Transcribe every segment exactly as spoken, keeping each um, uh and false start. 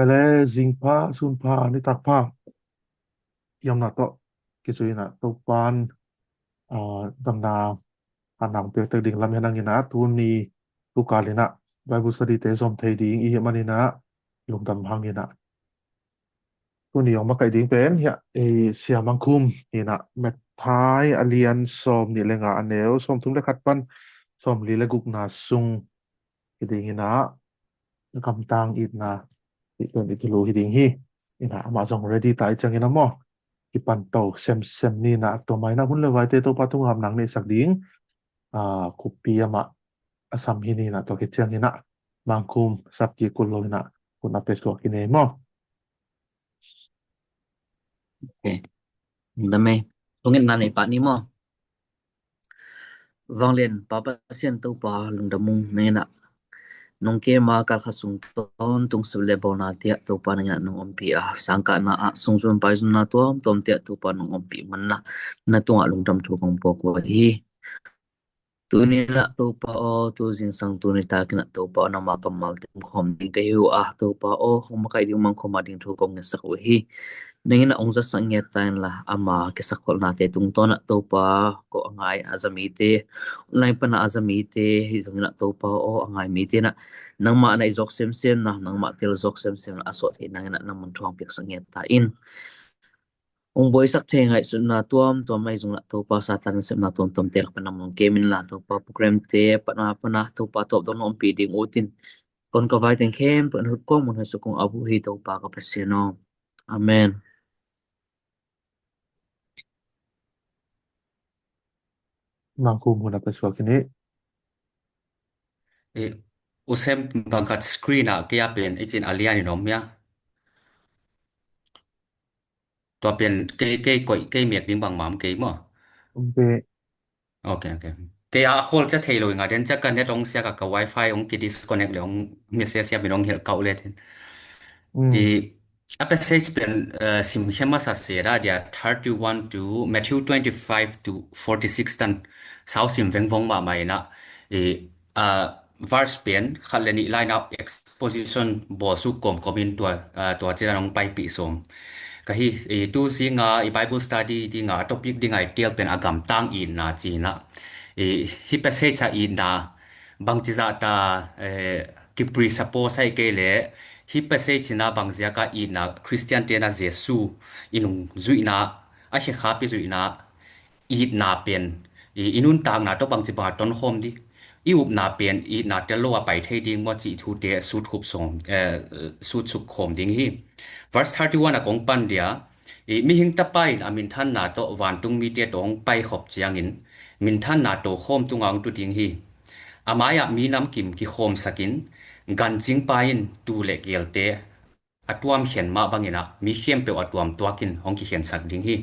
Pele, zing pha, sun pha, nitak pha. Yamna tawh kizui inah Topan, ah, damna a nang piaktek ding lam hi hang inah tuni tukal inah Bible study te zom thei ding i hih man inah lungdam hang inah. Tuni hong makaih ding pen hiah, eh, Sia Mangkhum inah Matthai a lian sawm nih le nga a neu sawm thum le khat pan sawm li le gukna sung hi ding inah, gamtang itna i tun i tulu hi ding hi. Inah amah zong ready ta i ciang inah maw, kipan to semsem ni inah, tua mah inah hun le vaite Topa tungah nang neihsak ding, ah, khupi amah a sam hi ni inah, tua khit ciang inah Mangkhum sap kik kul lo inah hun a pe suak hi ni maw. Ok. Lungdam ei. Thungetna nei pah ni maw. Vanglian Pa Pasian Topa lungdam ung, nang inah nong kem a kal khat sung tawntung sep le bawlna te ah Topa nang inah nong ompih a, sangkahna ah sungzun paizunna tuamtuam te ah Topa nong ompih man inah na tungah lungdam thu kong pawk uh hi. Tuni inah Topa aw, tu zingsang tuni tak inah Topa aw, nangma kammal te om khawm ding ka hi uh a, Topa aw, hong makaih ding Mangkhum a ding thu kong ngetsak uh hi. Nang inah hong zatsak ngiat ta inla, ama kisakholhnate tungtawn ah Topa, ko a ngai a za mite, online pan a za mite, hi zong inah Topa aw, a ngai mite inah nangmah na i zawk semsem na, nangmah tel zawk semsem na a sawt hi, nang inah na mun thu hong piaksak ngiat ta in. Hong buaisak thei ngaihsutna tuamtuam ahi zong lah Topa, Satan in sepna tuamtuam te lak pan nang mun kem inla, Topa program te pan a pan a Topa tawp dong na ompih ding ut in, kon ka vai teng khempeuh na hut kong mun hong suk kong ap uh hi, Topa ka Pasian aw. Amen. Mangkhum hun a pe suak hi ni. Eh, u sem, bang khat screen ah kei a pen i cin a lian in om hia? Tua pen kei, kei koih, kei mek ding bangmah om kei maw? Om kei. Ok, ok. Kei a khawl cia thei lo i nga den cia ka net hong siak a, ka wifi hong ki disconnect le hong message siam in hong hilh kau le cin. Mm. I, a passage pen, eh, simkhiat masa se dah dia, thirty-one to Matthew twenty-five to forty-six tan sau sim vengvong mahmah inah, i, ah, verse pen khat le nih lai inah exposition bawl suk kawmkawm in tua, ah, tua cin ah hong paipih sawm ka hi. I, tu zinga i Bible study dinga a topic dinga i tel pen a gamtang itna ci inah, i, hih passage ah itna bangci zah ta, eh, ki presuppose ahi kei leh hih passage inah bang ziaka itna Khristian te inah Jesu i nung zuihna, a khekhap i zuihna, itna pen i, i nuntakna tawh bangci banga tonkhawm ding, i upna pen itna tel lo a pai thei ding maw cih thute sut khup sawm, eh, sut suk khawm ding hi. Verse thirty-one a kong pan dia, i, mihing tapa in a minthanna tawh vantung mite tawh hong paikhop ciangin minthanna tokhawm tunga hong tu ding hi. A mai-ah mi namkim kikhawmsakin gancingpa in tuu le geelte a tuamkhen mah bangin ah mi khempeuh a tuamtuakin hong kikhensak ding hi.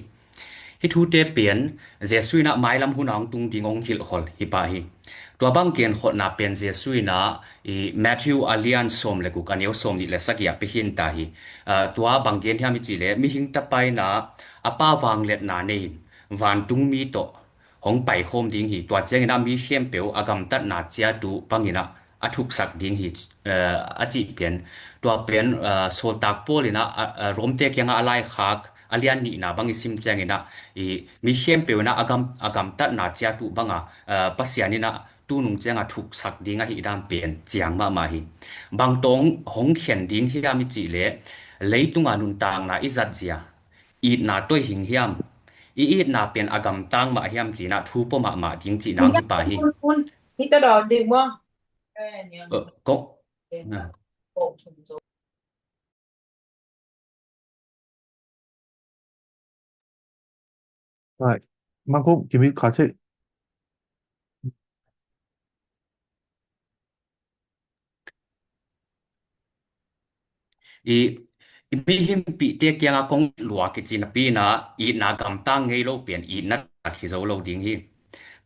Hih thute pen Jesu inah mailam hun a hong tung ding hong hilhkhol hi pah hi. Tua bang genkholhna pen Jesu inah i Matthew a lian sawm le guk a neu sawm nih le sagih ah pia khin ta hi. Ah, tua bang gen hiam i cih leh mihing tapa inah a Pa vangliatna nei in vantung mi tawh hong paikhawm ding hi. Tua ciangin ah mi khempeuh a gamtatna ciat uh bangin ah a thuksak ding hi, eh, a cih pen. Tua pen, eh, sawltak Paul inah, a, a, Rom te kiangah a laikhak a lian nihna bang i sim ciangin ah i mi khempeuh inah a gam, a gamtatna ciat uh banga, eh, Pasian inah tunung cianga thuksak ding ahih dan pen ciang mahmah hi. Bang tawh hong khen ding hiam i cih leh leitunga nuntakna i zatzia itna tawh i hing hiam, i itna pen a gamtang mah hiam ci inah thu pua mahmah ding cih nang hi pah hi. Hita daw ding maw? Eh, kong, na. Right. Mangkhum, kimi kha cih. I, i mihimpihte kiangah kong lua kici napi inah itna gamtang ngei lo pen itna tak hi zo lo ding hi.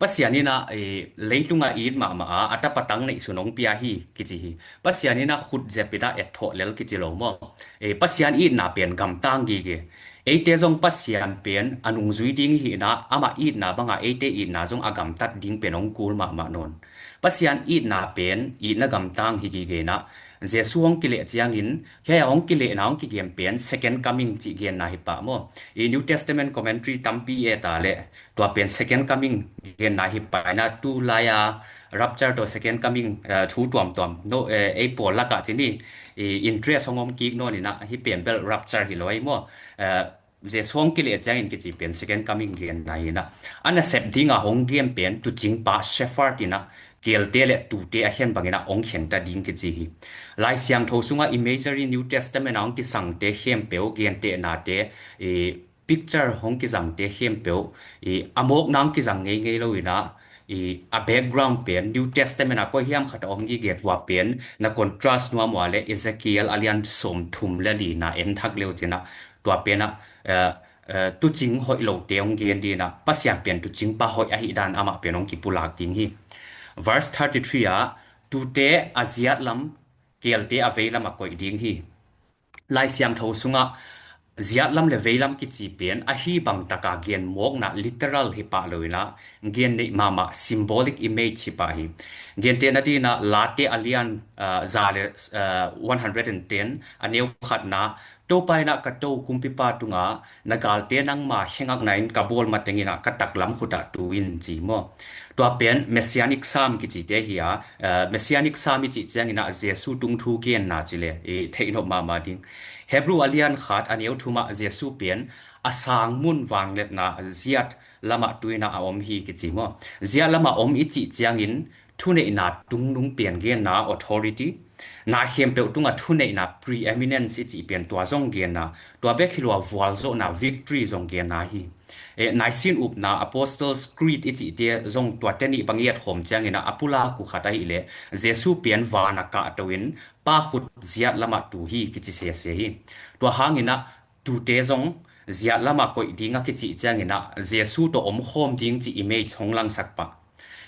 Pasian inah, i, leitunga it mahmah a, a tapa tang neihsun hong pia hi kici hi. Pasian inah khut zep inah etthawh lel kici lo maw? I, Pasian itna pen gamtang gige. Eite zong Pasian pen a nungzui ding hi inah amah itna banga eite itna zong a gamtat ding pen hong kul mahmah nawn. Pasian itna pen, itna gamtang hi gige inah, Jesu hong kileh ciangin, hia hong kilehna hong kigen pen, second coming cih genna hi pah maw. I New Testament commentary tampi e ta leh, tua pen second coming genna hi pah inah, tu lai-a rapture tawh second coming, eh, thu tuamtuam, no, eh, ei pawl lakah ci ni, i interest hong om kik nawn inah, hih pen bel rapture hi lo ei maw. Eh, Jesu hong kileh ciangin kici pen second coming genna hi inah. A nasep dinga hong gen pen tuucingpa shepherd inah keelte le tuute a khen bang inah hong khenta ding kici hi. Lai Siangtho sungah imagery New Testament ah hong kisangte khempeuh gentehnate, i picture hong kizangte khempeuh, i a mawkna hong kizang ngeingei lo inah, i a background pen New Testament ah koi hiam khat a om gige tua pen na contrast nuam uh a leh Ezekiel a lian sawmthum le lina en thak leu cinah tua penah, eh, eh, tuucing hoih lote hong gen dinah Pasian pen tuucingpa hoih ahih dan amah pen hong kipulak ding hi. Verse thirty-three ah tuute a ziatlam, keelte a veilam a koih ding hi. Lai Siangtho sungah ziatlam le veilam kici pen ahi bang taka gen mawkna literal hi pah lo inah gen neih mahmah symbolic image hi pah hi. Gentehna dinah Late a lian, ah, za le, ah, one hundred and ten a neu khatna, Topa inah ka To kumpipa tungah na galte nangma khengakna in ka bawl mateng inah ka taklam khutah tu in ci maw. Tua pen Messianic Psalm kicite hi a, eh, Messianic Psalm i cih ciangin ah Jesu tungthu genna ci le i theihnop mahmah ding. Hebrew a lian khat a neu thumah Jesu pen a sang mun vangliatna ziat lamah tu inah a om hi kici maw. Ziat lamah om i cih ciangin thuneihna tungnung pian genna authority, na khempeuh tungah thuneihna preeminence i cih pian tua zong genna, tua bek hi lua vualzawhna victory zong genna hi. Eh, Nicene upna Apostles' Creed i cihte zong tuate nih bang i etkhawm ciangin ah a pulak uh khat ahih leh Jesu pian van a kahto in Pa khut ziat lamah tu hi kici sese hi. Tua hangin ah tuute zong ziat lamah koih ding a kicih ciangin ah Jesu tawh omkhawm ding cih image hong langsak pah.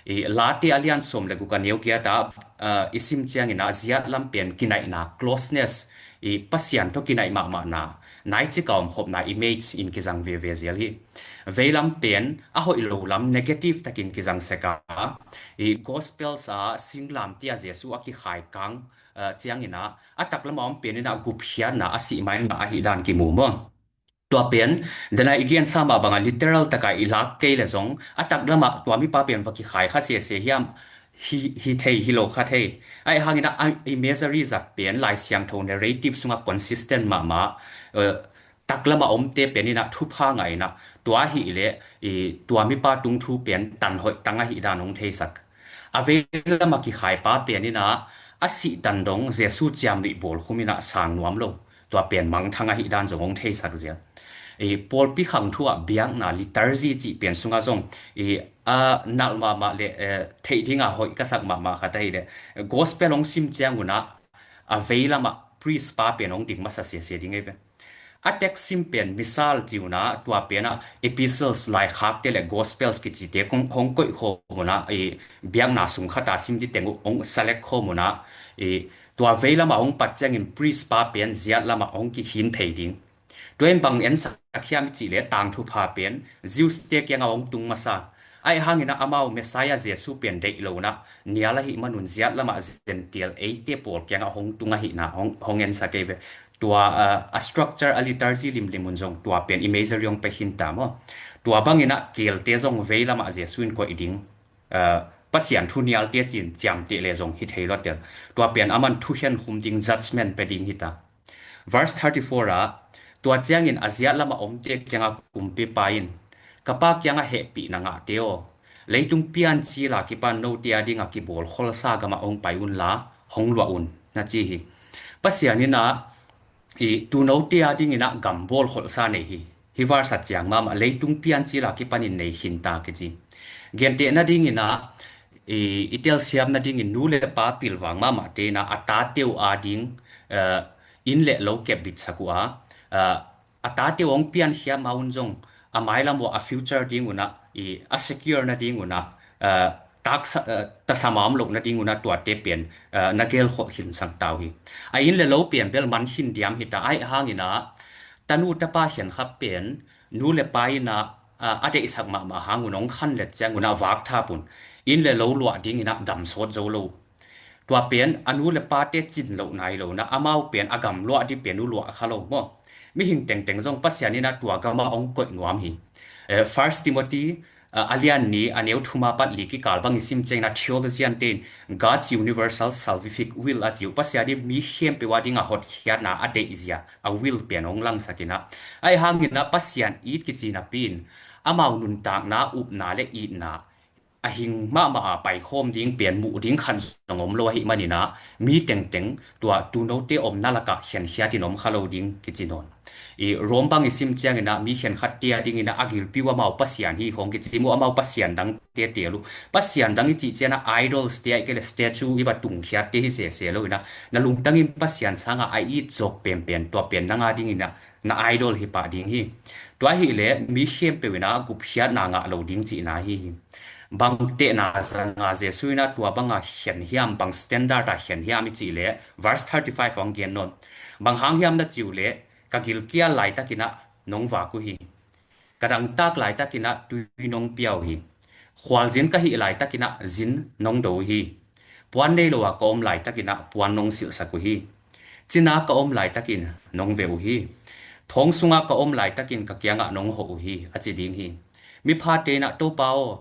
I Late a lian sawm le guk a neu giat ah, ah, i sim ciangin ah ziat lam pen kinaihna, closeness, i Pasian tawh kinaih mahmahna, naici ka omkhopna image in kizang veve zial hi. Veilam pen a hoih lo lam negative takin kizang sek a, i Gospels ah singlamteh ah Jesu a kikhai kang, ah, ciangin ah a taklam a om pen in ah gupkhiatna a sih mai mah ahih dan kimu maw. Tua pen, dena i gensa mah bangah literal taka i lak kei le zong, a taklamah tua mipa pen va kikhai kha sese hiam, hi, hi thei, hi lo kha thei. Ahi hangin ah, a imagery zat pen, Lai Siangtho narrative sungah consistent mahmah, eh, taklamah omte pen in ah thupha ngah in ah, tua ahih leh, i, tua mipa tungthu pen tan hoih tang ahih dan hong theisak. A veilamah kikhaipa pen in ah, a sih tan dong, Jesu ciamnuih bawl khum in ah sang nuam lo. Tua pen mangthang ahih dan zong hong theisak zial. I pawlpi khang thu ah biakna liturgy cih pen sungah zong i a nalh mahmah le, eh, theih dingah hoih ka sak mahmah khat ahih leh gospel hong sim ciangun ah a veilamah priest pa pen hong ding masa siasia ding ei ve. A text sim pen misal ci un ah tua pen ah epistles, laikhakte le gospels kicite kong hong koih khawm un ah i biakna sung khat a sim diteng uh hong select khawm un ah i tua veilamah hong pat ciangin priest pa pen ziat lamah hong kikhin phei ding. Tua in bang ensak hiam i cih leh tangthupha pen Jews te kiangah hong tung masa. Ahi hangin ah amau Messiah Jesu pen deih lo un ah nial ahih manun ziat lamah Gentile eite pawl kiangah hong tung ahihna hong, hong ensak ei ve. Tua, ah, a structure a liturgy limlim un zong tua pen imagery hong pia khin ta maw. Tua bangin ah keelte zong veilamah Jesu in koih ding. Ah, Pasian thu nialte cin ciamteh le zong hi thei luatel. Tua pen aman thukhen khum ding judgment pia ding hi ta. Verse thirty-four ah, tua ciangin a ziat lamah omte kiangah kumpipa in, ka Pa kiangah hehpihna ngahte aw, leitung piancil a kipan note a dingah kibawl kholsa gamah hong pai unla, hong luah un, na ci hi. Pasian in ah, i, tu note a dingin ah gambawl kholsa nei hi. Hih verse a ciang mahmah leitung piancil a kipanin nei khin ta kici. Gentehna dingin ah, i, i telsiam nadingin nu le pa pilvang mahmahte in ah a tate uh a ding, eh, inn le lo kep bitsak uh a, eh, a tate uh hong piankhiat ma un zong a mailam uh a future ding un ah, i, a secure nading un ah, eh, taksa, eh, tasama om loh nading un ah tuate pen, eh, na gelkholh khinsak ta uh hi. A inn le lo pen bel man khin diam hi ta, ahi hangin ah tanu tapa khenkhat pen nu le pa in ah, ah, a deihsak mahmah hang un hong khanlet ciangun ah vakthap un. inn le lo luah dingin ah gam sawt zo lo. Tua pen a nu le pate cin loh nai lo in ah, amau pen a gam luah ding pen uh luah kha lo maw. Mihing tengteng zong Pasian in ah tua gamah hong koih nuam hi. Eh, First Timothy, ah, a lian nih, a neu thum a pat li kikal bang i sim ciangin ah, theologian tein God's universal salvific will a ci uh, Pasian in mi khempeuh a dingah hotkhiatna a deihzia, a will pen hong langsak in ah, ahi hangin ah Pasian it kici napi in amau nuntakna, upna le itna a hing mahmah a paikhawm ding pen muh ding khat zong om lo ahih manin ah, mi tengteng tua tuunote omna lakah khenkhiatin om kha lo ding kici nawn. I Rom bang i sim ciangin ah, mi khenkhatte a dingin ah a gilpi uh amau pasian hi khawng kici maw, amau pasian dangte teel uh. Pasian dang i cih ciangin ah idols te ahih kei leh statue i va tungkhiatte hi sese lo in ah, na lungtangin Pasian sangah a it zawk penpen, tua pen nang a dingin ah na idol hi pah ding hi. Tua ahih leh mi khempeuh in ah gupkhiatna ngah lo ding cihna hi hi. Bang tehna zanga Jesu in ah tua banga khen hiam, bang standard a khen hiam i cih leh, verse thirty-five hong gen nawn. Bang hang hiam na cih uh leh, ka gilkial laitakin ah nong vak uh hi. Ka dangtak laitakin ah tui nong pia uh hi. Khualzin ka hih laitakin ah zin nong do uh hi. Puan nei lo a ka om laitakin ah puan nong silhsak uh hi. Cina ka om laitakin nong veh uh hi. Thong sungah ka om laitakin ka kiangah nong hawh uh hi, a ci ding hi. Miphate in ah, Topa aw,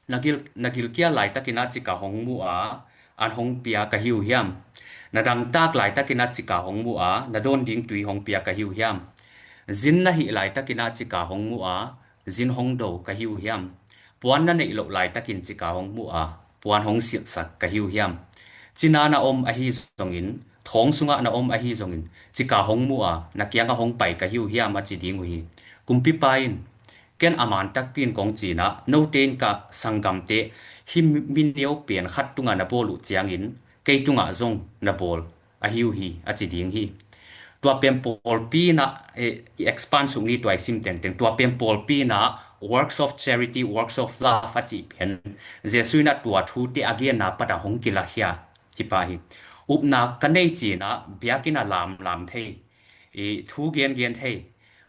na gil, na gilkial laitakin ah cika hong mu a, an hong pia ka hi uh hiam? Na dangtak laitakin ah cika hong mu a, na dawn ding tui hong pia ka hi uh hiam? Zin na hih laitakin ah cika hong mu a, zin hong do ka hi uh hiam? Puan na neih loh laitakin cika hong mu a, puan hong silhsak ka hi uh hiam? Cina na om ahi zongin, thong sungah na om ahi zongin, cika hong mu a, na kiangah hong pai ka hi uh hiam, a ci ding uh hi. Kumpipa in, ken a man takpi in kong ci in ah, note in ka sanggamte hih mi, mi neu pen khat tungah na bawl uh ciangin, kei tungah zong na bawl ahi uh hi, a ci ding hi. Tua pen pawlpi in ah, eh, i expand suk ni, tua i sim tengteng. Tua pen pawlpi in ah works of charity, works of love a cih pen, Jesu in ah tua thute a genna pat ah hong kilakhia hi pah hi. Upna ka nei ci in ah biakinn ah lamlam thei, i thu gengen thei,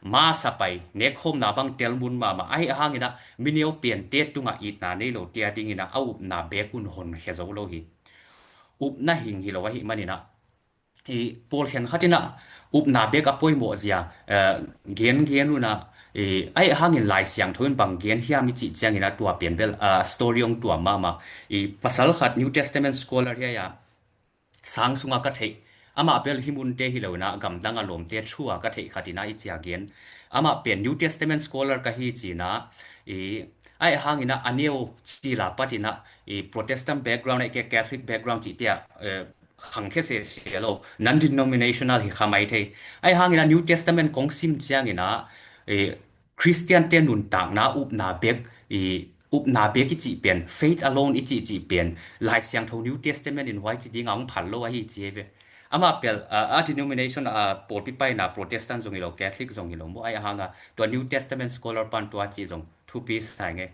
masa pai, nekkhawmna bang tel mun mahmah, ahi hangin ah mi neu pente tungah itna nei lote a dingin ah a upna beek un honkhia zo lo hi. Upna hing hi lo ahih manin ah, i pawl khenkhat in ah upna beek a poimawh zia, eh, gengen un ah, i, ahi hangin Lai Siangtho in bang gen hiam i cih ciangin ah tua pen bel, ah, story hong tuam mahmah. I pasal khat, New Testament scholar hi a, sang sungah ka theih, amah bel hih munte hi lo in ah gamdang a lawmte thu a ka theih khat in ah i ci a gen. Amah pen New Testament scholar ka hi ci in ah, i, ahi hangin ah a neu cil a pat in ah, i Protestant background ahih kei leh Catholic background cihte ah, eh, khangkhia sese lo, non-denominational hi kha mai thei. Ahi hangin ah New Testament kong sim ciangin ah, eh, Khristiante nuntakna upna bek, i, upna bek i cih pen, faith alone i cihcih pen, Lai Siangtho New Testament in huai ci ding a hong phal lo ahi ci hi ve. Amah pel, a, a denomination, a pawlpi paina Protestant zong hi lo, Catholic zong hi lo maw, ahi hang a tua New Testament scholar pan tua cih zong thupi sa ing ei.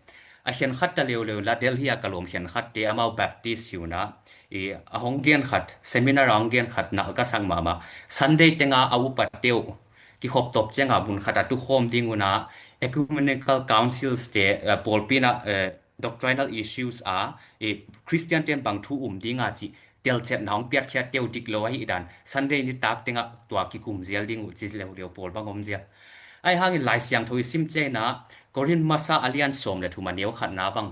A khenkhat ta leuleu in la, Delhi a ka lawm khenkhatte, amau Baptist hi un ah, i, a hong gen khat, seminar a hong gen khat nalh ka sak mahmah. Sunday tenga a upate uh kikhop tawp cianga mun khat a tukhawm ding un ah, ecumenical councils te, eh, pawlpi in ah, eh, doctrinal issues a, eh, Khristiante in bang thu um ding a cih telciatna hong piatkhiatte uh dik lo ahih dan, Sunday nitak tengah tua kikum zial ding uh ci leuleu pawl bang om zial. Ahi hangin Lai Siangtho i sim ciangin ah, Korin masa a lian sawm le thum a neu khatna bang,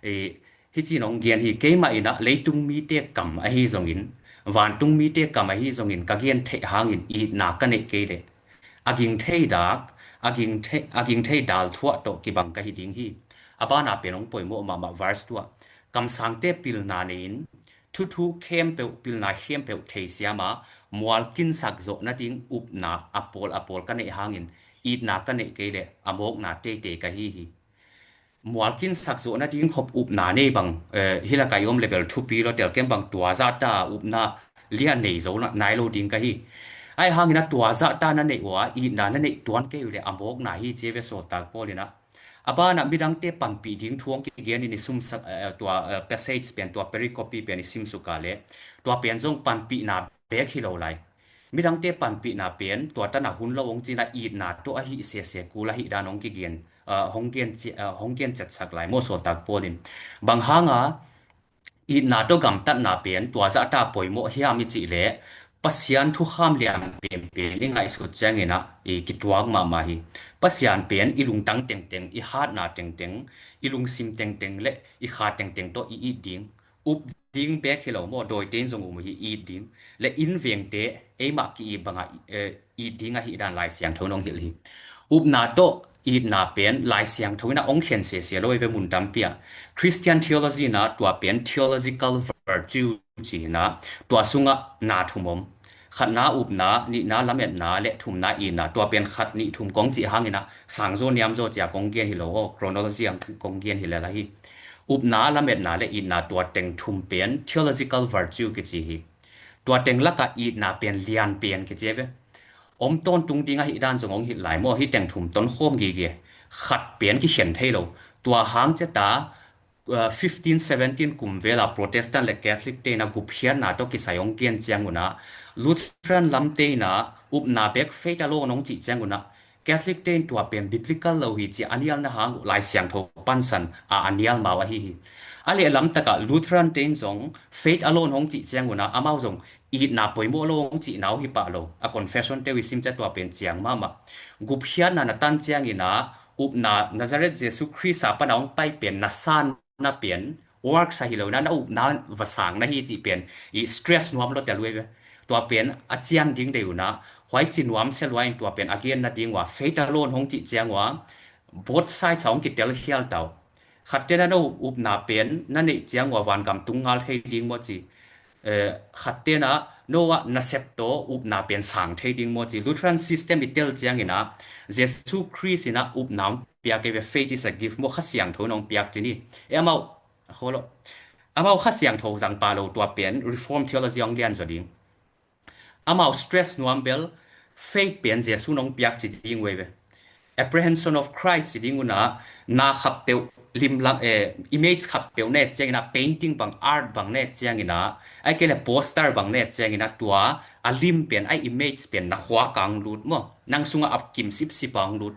eh, hih ci-in hong gen hi. Keimah in ah leitung mite kam ahi zongin, vantung mite kam ahi zongin ka gen theih hangin itna ka neih kei leh, a ging thei dak, a ging thei, a ging thei dal thuah tawh kibang ka hi ding hi. A bana pen hong poimawh mahmah, verse two ah, kamsangte pilna nei-in, thuthu khempeuh, pilna khempeuh thei siam a, mualkinsak zawh nading upna a pawl a pawl ka neih hangin, itna ka neih kei leh a mawkna teitei ka hi hi. Mualkinsak zawh nading khop upna nei bang, eh, hih lakah i om leh bel thupi lo, telkem bang tua zahta upna lian nei zo na, nai lo ding ka hi. Ahi hangin ah tua zahta na neih uh a, itna na neih tuan kei uh leh a mawkna hi ci hi ve, sawltak Paul in ah. A banah midangte panpih ding thu hong kigen in i simsak, eh, tua, eh, passage pen, tua pericope pen i simsuk a leh, tua pen zong panpihna bek hi lo lai. Midangte panpihna pen tua tan a hun lo hong ci-in ah, itna tawh ahi sese kul ahih dan hong kigen ah, hong gen ci-, ah, hong gen cetsak lai maw, sawltak Paul in. Bang hanga itna tawh gamtatna pen tua zahta poimawh hiam i cih leh, Pasian thukham lian penpen i ngaihsut ciangin ah i kituak mahmah hi. Pasian pen i lungtang tengteng, i hatna tengteng, i lungsim tengteng le i kha tengteng tawh i it ding. Up ding bek hi lo maw, dawite in zong um uh hi, it ding. Le inn vengte eimah ki-it bangah, eh, it ding ahih dan Lai Siangtho in hong hilh hi. Upna tawh itna pen Lai Siangtho in ah hong khen sese lo ei ve mun tampi ah. Christian theology in ah tua pen theological virtue ci-in ah, tua sungah na thum om. Khatna upna, nihna lametna le thumna itna, tua pen khat nih thum kong cih hangin ah sangzaw niamzaw cia kong gen hi lo aw, chronology ang kong gen hi lel ahi. Upna, lametna le itna, tua teng thum pen theological virtue kici hi. Tua teng lakah itna pen lian pen kici ve. Om tawntung ding ahih dan zong hong hilh lai maw, hih teng thum tonkhawm gige. Khat pen kikhen thei lo. Tua hang ciata, uh, fifteen seventeen kum vela Protestant le Catholic te in ah gupkhiatna tawh kisai hong gen ciangun ah, Lutheran lam te in ah upna bek faith alone hong cih ciangun ah, Catholic te in tua pen biblical lo hi ci a nialna hang uh Lai Siangtho pansan a a nial mau ahi hi. A lehlam takah Lutheran te in zong faith alone hong cih ciangun ah, amau zong itna poimawh lo hong cihna uh hi pah lo. A confession te uh i sim ciang tua pen ciang mahmah. Gupkhiatna na tan ciangin ah, upna Nazareth Jesu Khrist a pana hong pai pen na san na pen, works ahi lo in ah, na upna va sang na hi cih pen i stress nuam lo tel uh ei ve. Tua pen a ciang ding dei un ah, huai ci nuam sia lua in tua pen a gen nading uh a, faith alone hong cih ciang uh a, both sides a hong kitel khial ta uh. Khatte na na upna pen na neih ciang uh a vangam tung ngal thei ding maw ci. Eh, khatte na no ah nasep tawh upna pen sang thei ding maw ci. Lutheran system i tel ciangin ah, Jesu Khrist in ah upna hong piak ei ve, faith is a gift maw, Kha Siangtho in hong piak ci ni. E amau, a kholo. Amau Kha Siangtho zang pah lo, tua pen Reformed theology hong lian zaw ding. Amau stress nuam bel, faith pen Jesu in hong piak ci ding uh ei ve. Apprehension of Christ ci ding un ah, na khat peuh limlang, eh, image khat peuh na et ciangin ah, painting bang, art bang na et ciangin ah, ahih kei leh poster bang na et ciangin ah, tua a lim pen, a image pen na khuak ah hong lut maw, nang sungah a kim sipsip ah hong lut.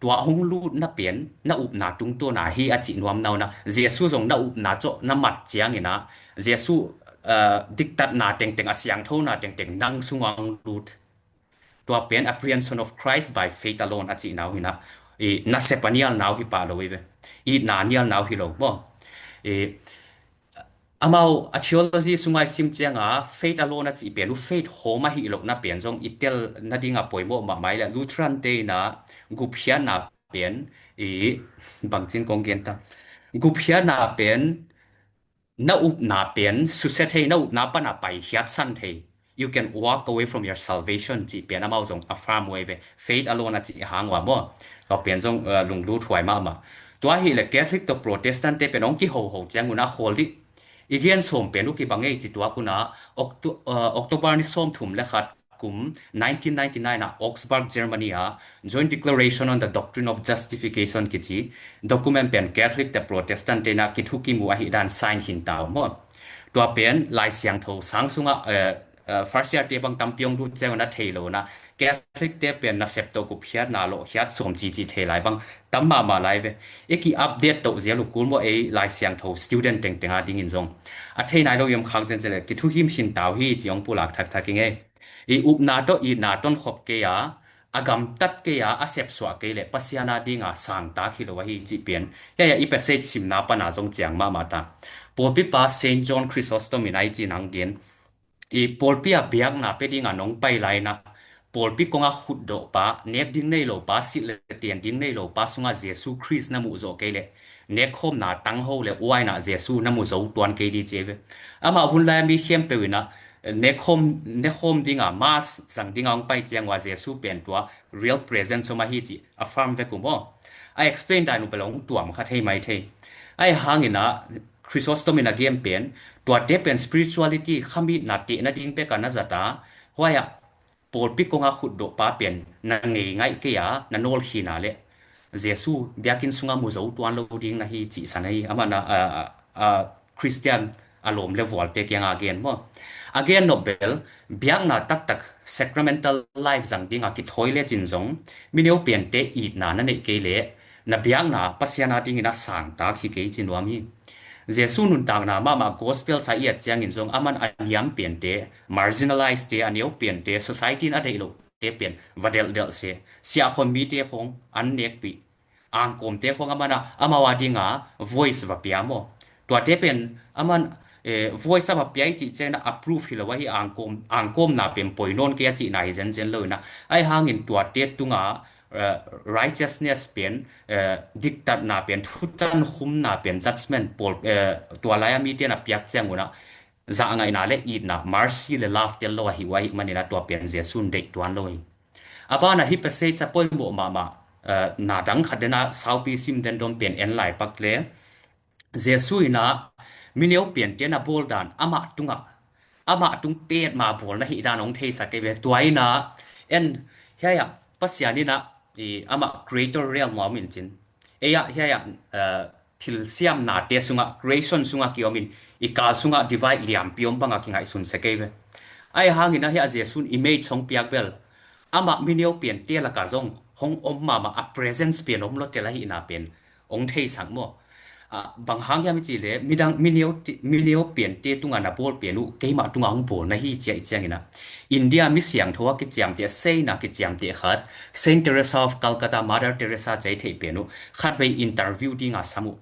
Tua hong lutna pen na upna tungtawn ahi a cih nuam na un ah, Jesu zong na upna tawh na mat ciangin ah, Jesu, uh, diktatna tengteng, a siangthona tengteng nang sungah hong lut. Tua pen apprehension of Christ by faith alone a cihna uh hi in ah, i, nasep a nialna uh hi pah lo ei ve. Itna a nialna uh hi lo maw. I, amau a theology sungah i sim ciangin faith alone a cih pen uh faith hawm ahi lohna pen zong i tel nading a poimawh mahmah ei leh, Lutheran te in ah gupkhiatna pen, i, bangcin kong gen ta. Gupkhiatna pen na upna pen susia thei, na upna pana paikhiatsan thei. You can walk away from your salvation cih pen amau zong affirm uh ei ve. Faith alone a cih hang uh a maw. Tua pen zong, uh, lunglut huai mahmah. Tua hi leh Catholic tawh Protestant te pen hong kihoho ciangun a khawl dih. I gen sawm pen uh kibang ei ci tuak un ah, Octo-, uh, October ni sawmthum le khat kum nineteen ninety-nine ah Augsburg, Germany ah Joint Declaration on the Doctrine of Justification kici document pen Catholic te Protestant te in ah kithukim uh ahih dan sign khin ta uh maw. Tua pen Lai Siangtho sang sungah, eh, eh, first year te bang tampi hong lut ciangun a thei lo in ah, Catholic te pen nasep tawh gupkhiatna lawhkhiat sawm cici thei lai bang tam mahmah lai ve. I ki update toh zial uh kul maw, ei Lai Siangtho student tengteng a dingin zong. A thei nai lo i om khak zenzen leh kithukim khin ta uh hi ci hong pulak thakthak ing ei. I upna tawh itna tonkhop kei a, a gamtat kei a, a sepsuah kei leh Pasian a dinga sangtak hi lo ahi cih pen, hiai a i passage simna pana zong ciang mahmah ta. Pawlpipa Saint John Chrysostom in ah hici in hong gen. I pawlpi a biakna pia dinga nong pai lai in ah, pawlpi kongah khutdawhpa, nek ding nei lopa, silh le tian ding nei lopa sungah Jesu Khrist na muh zawh kei leh, nekkhawmna tangho le uaina Jesu na mu zo tuan kei di ci ei ve. Amah hun lai a mi khempeuh in ah, nekkhawm, nekkhawm dinga, mass zang dinga hong pai ciang uh a Jesu pen tua real presence om ahi cih affirm vek uh maw. A explain dan uh bel hong tuam kha thei mai thei. Ahih hangin ah Chrysostom in a gen pen, tuate pen spirituality, khamitna tehna ding bek a na zat a, huai ah pawlpi kongah khutdawhpa pen na ngei ngaih kei a, na nawlkhin a leh Jesu biakinn sungah mu zo tuan lo ding na hi cihsan ahi. Amah na, a, a, a, Christian a lawm le vualte kiangah a gen maw. A gen nop bel, biakna taktak sacramental life zang dinga kithawi lecin zong, mi neu pente itna na neih kei leh, na biakna Pasian a dingin a sangtak hi kei ci nuam hi. Jesu nuntakna mahmah gospel sa i et ciangin zong aman a niam piante, marginalized te, a neu piante, society in a deih loh te pian va delhdelh se. Siahkhon mite khong an nekpih, angkawmte khong aman a amau a dinga voice va pia maw? Tuate pen aman, eh, voice a va pia i cih ciangin a approve hi lo ahi, angkawm, angkawmna pen poi nawn kei a cihna hi zenzen lo ina. Ahi hangin tuate tunga, eh, righteousness pen, eh, diktatna pen, thutan khumna pen, judgment pawl, eh, tua lai a mite na piak ciang una, zahngaihna le itna, mercy le love tel lo ahi uh ahih manina tua pen Jesu in deih tuan lo hi. A bana hih passage a poimawh mahmah, eh, na dang khat dena saupi sim den dom pen en lai pak le, Jesu ina mineu piante na bawl dan amah tungah, amah tung pet ma bawl na hih dan hong theisak kei ve. Tua ina en hiaia Pasian ina i amah creator realm a om in cin. Ei ah hiaia, eh, thil siamnate sungah, creation sungah ki om in i kal sungah divide liampi om bangah kingaihsun se kei ve. Ahi hangin a hiah Jesu in image hong piak bel amah mineu piante lakah zong hong om mahmah a presence pian om lo tel ahihna pen hong theisak maw? Ah, bang hang hiam i cih le, midang mineu ti-, mineu piante tunga na bawl pian uh, keimah tunga hong bawl na hi cia i ciangina. India mi siangtho a kiciamteh, saint a kiciamteh khat, Saint Teresa of Calcutta, Mother Teresa cia i theih pian uh, khatvei interview dinga sam uh.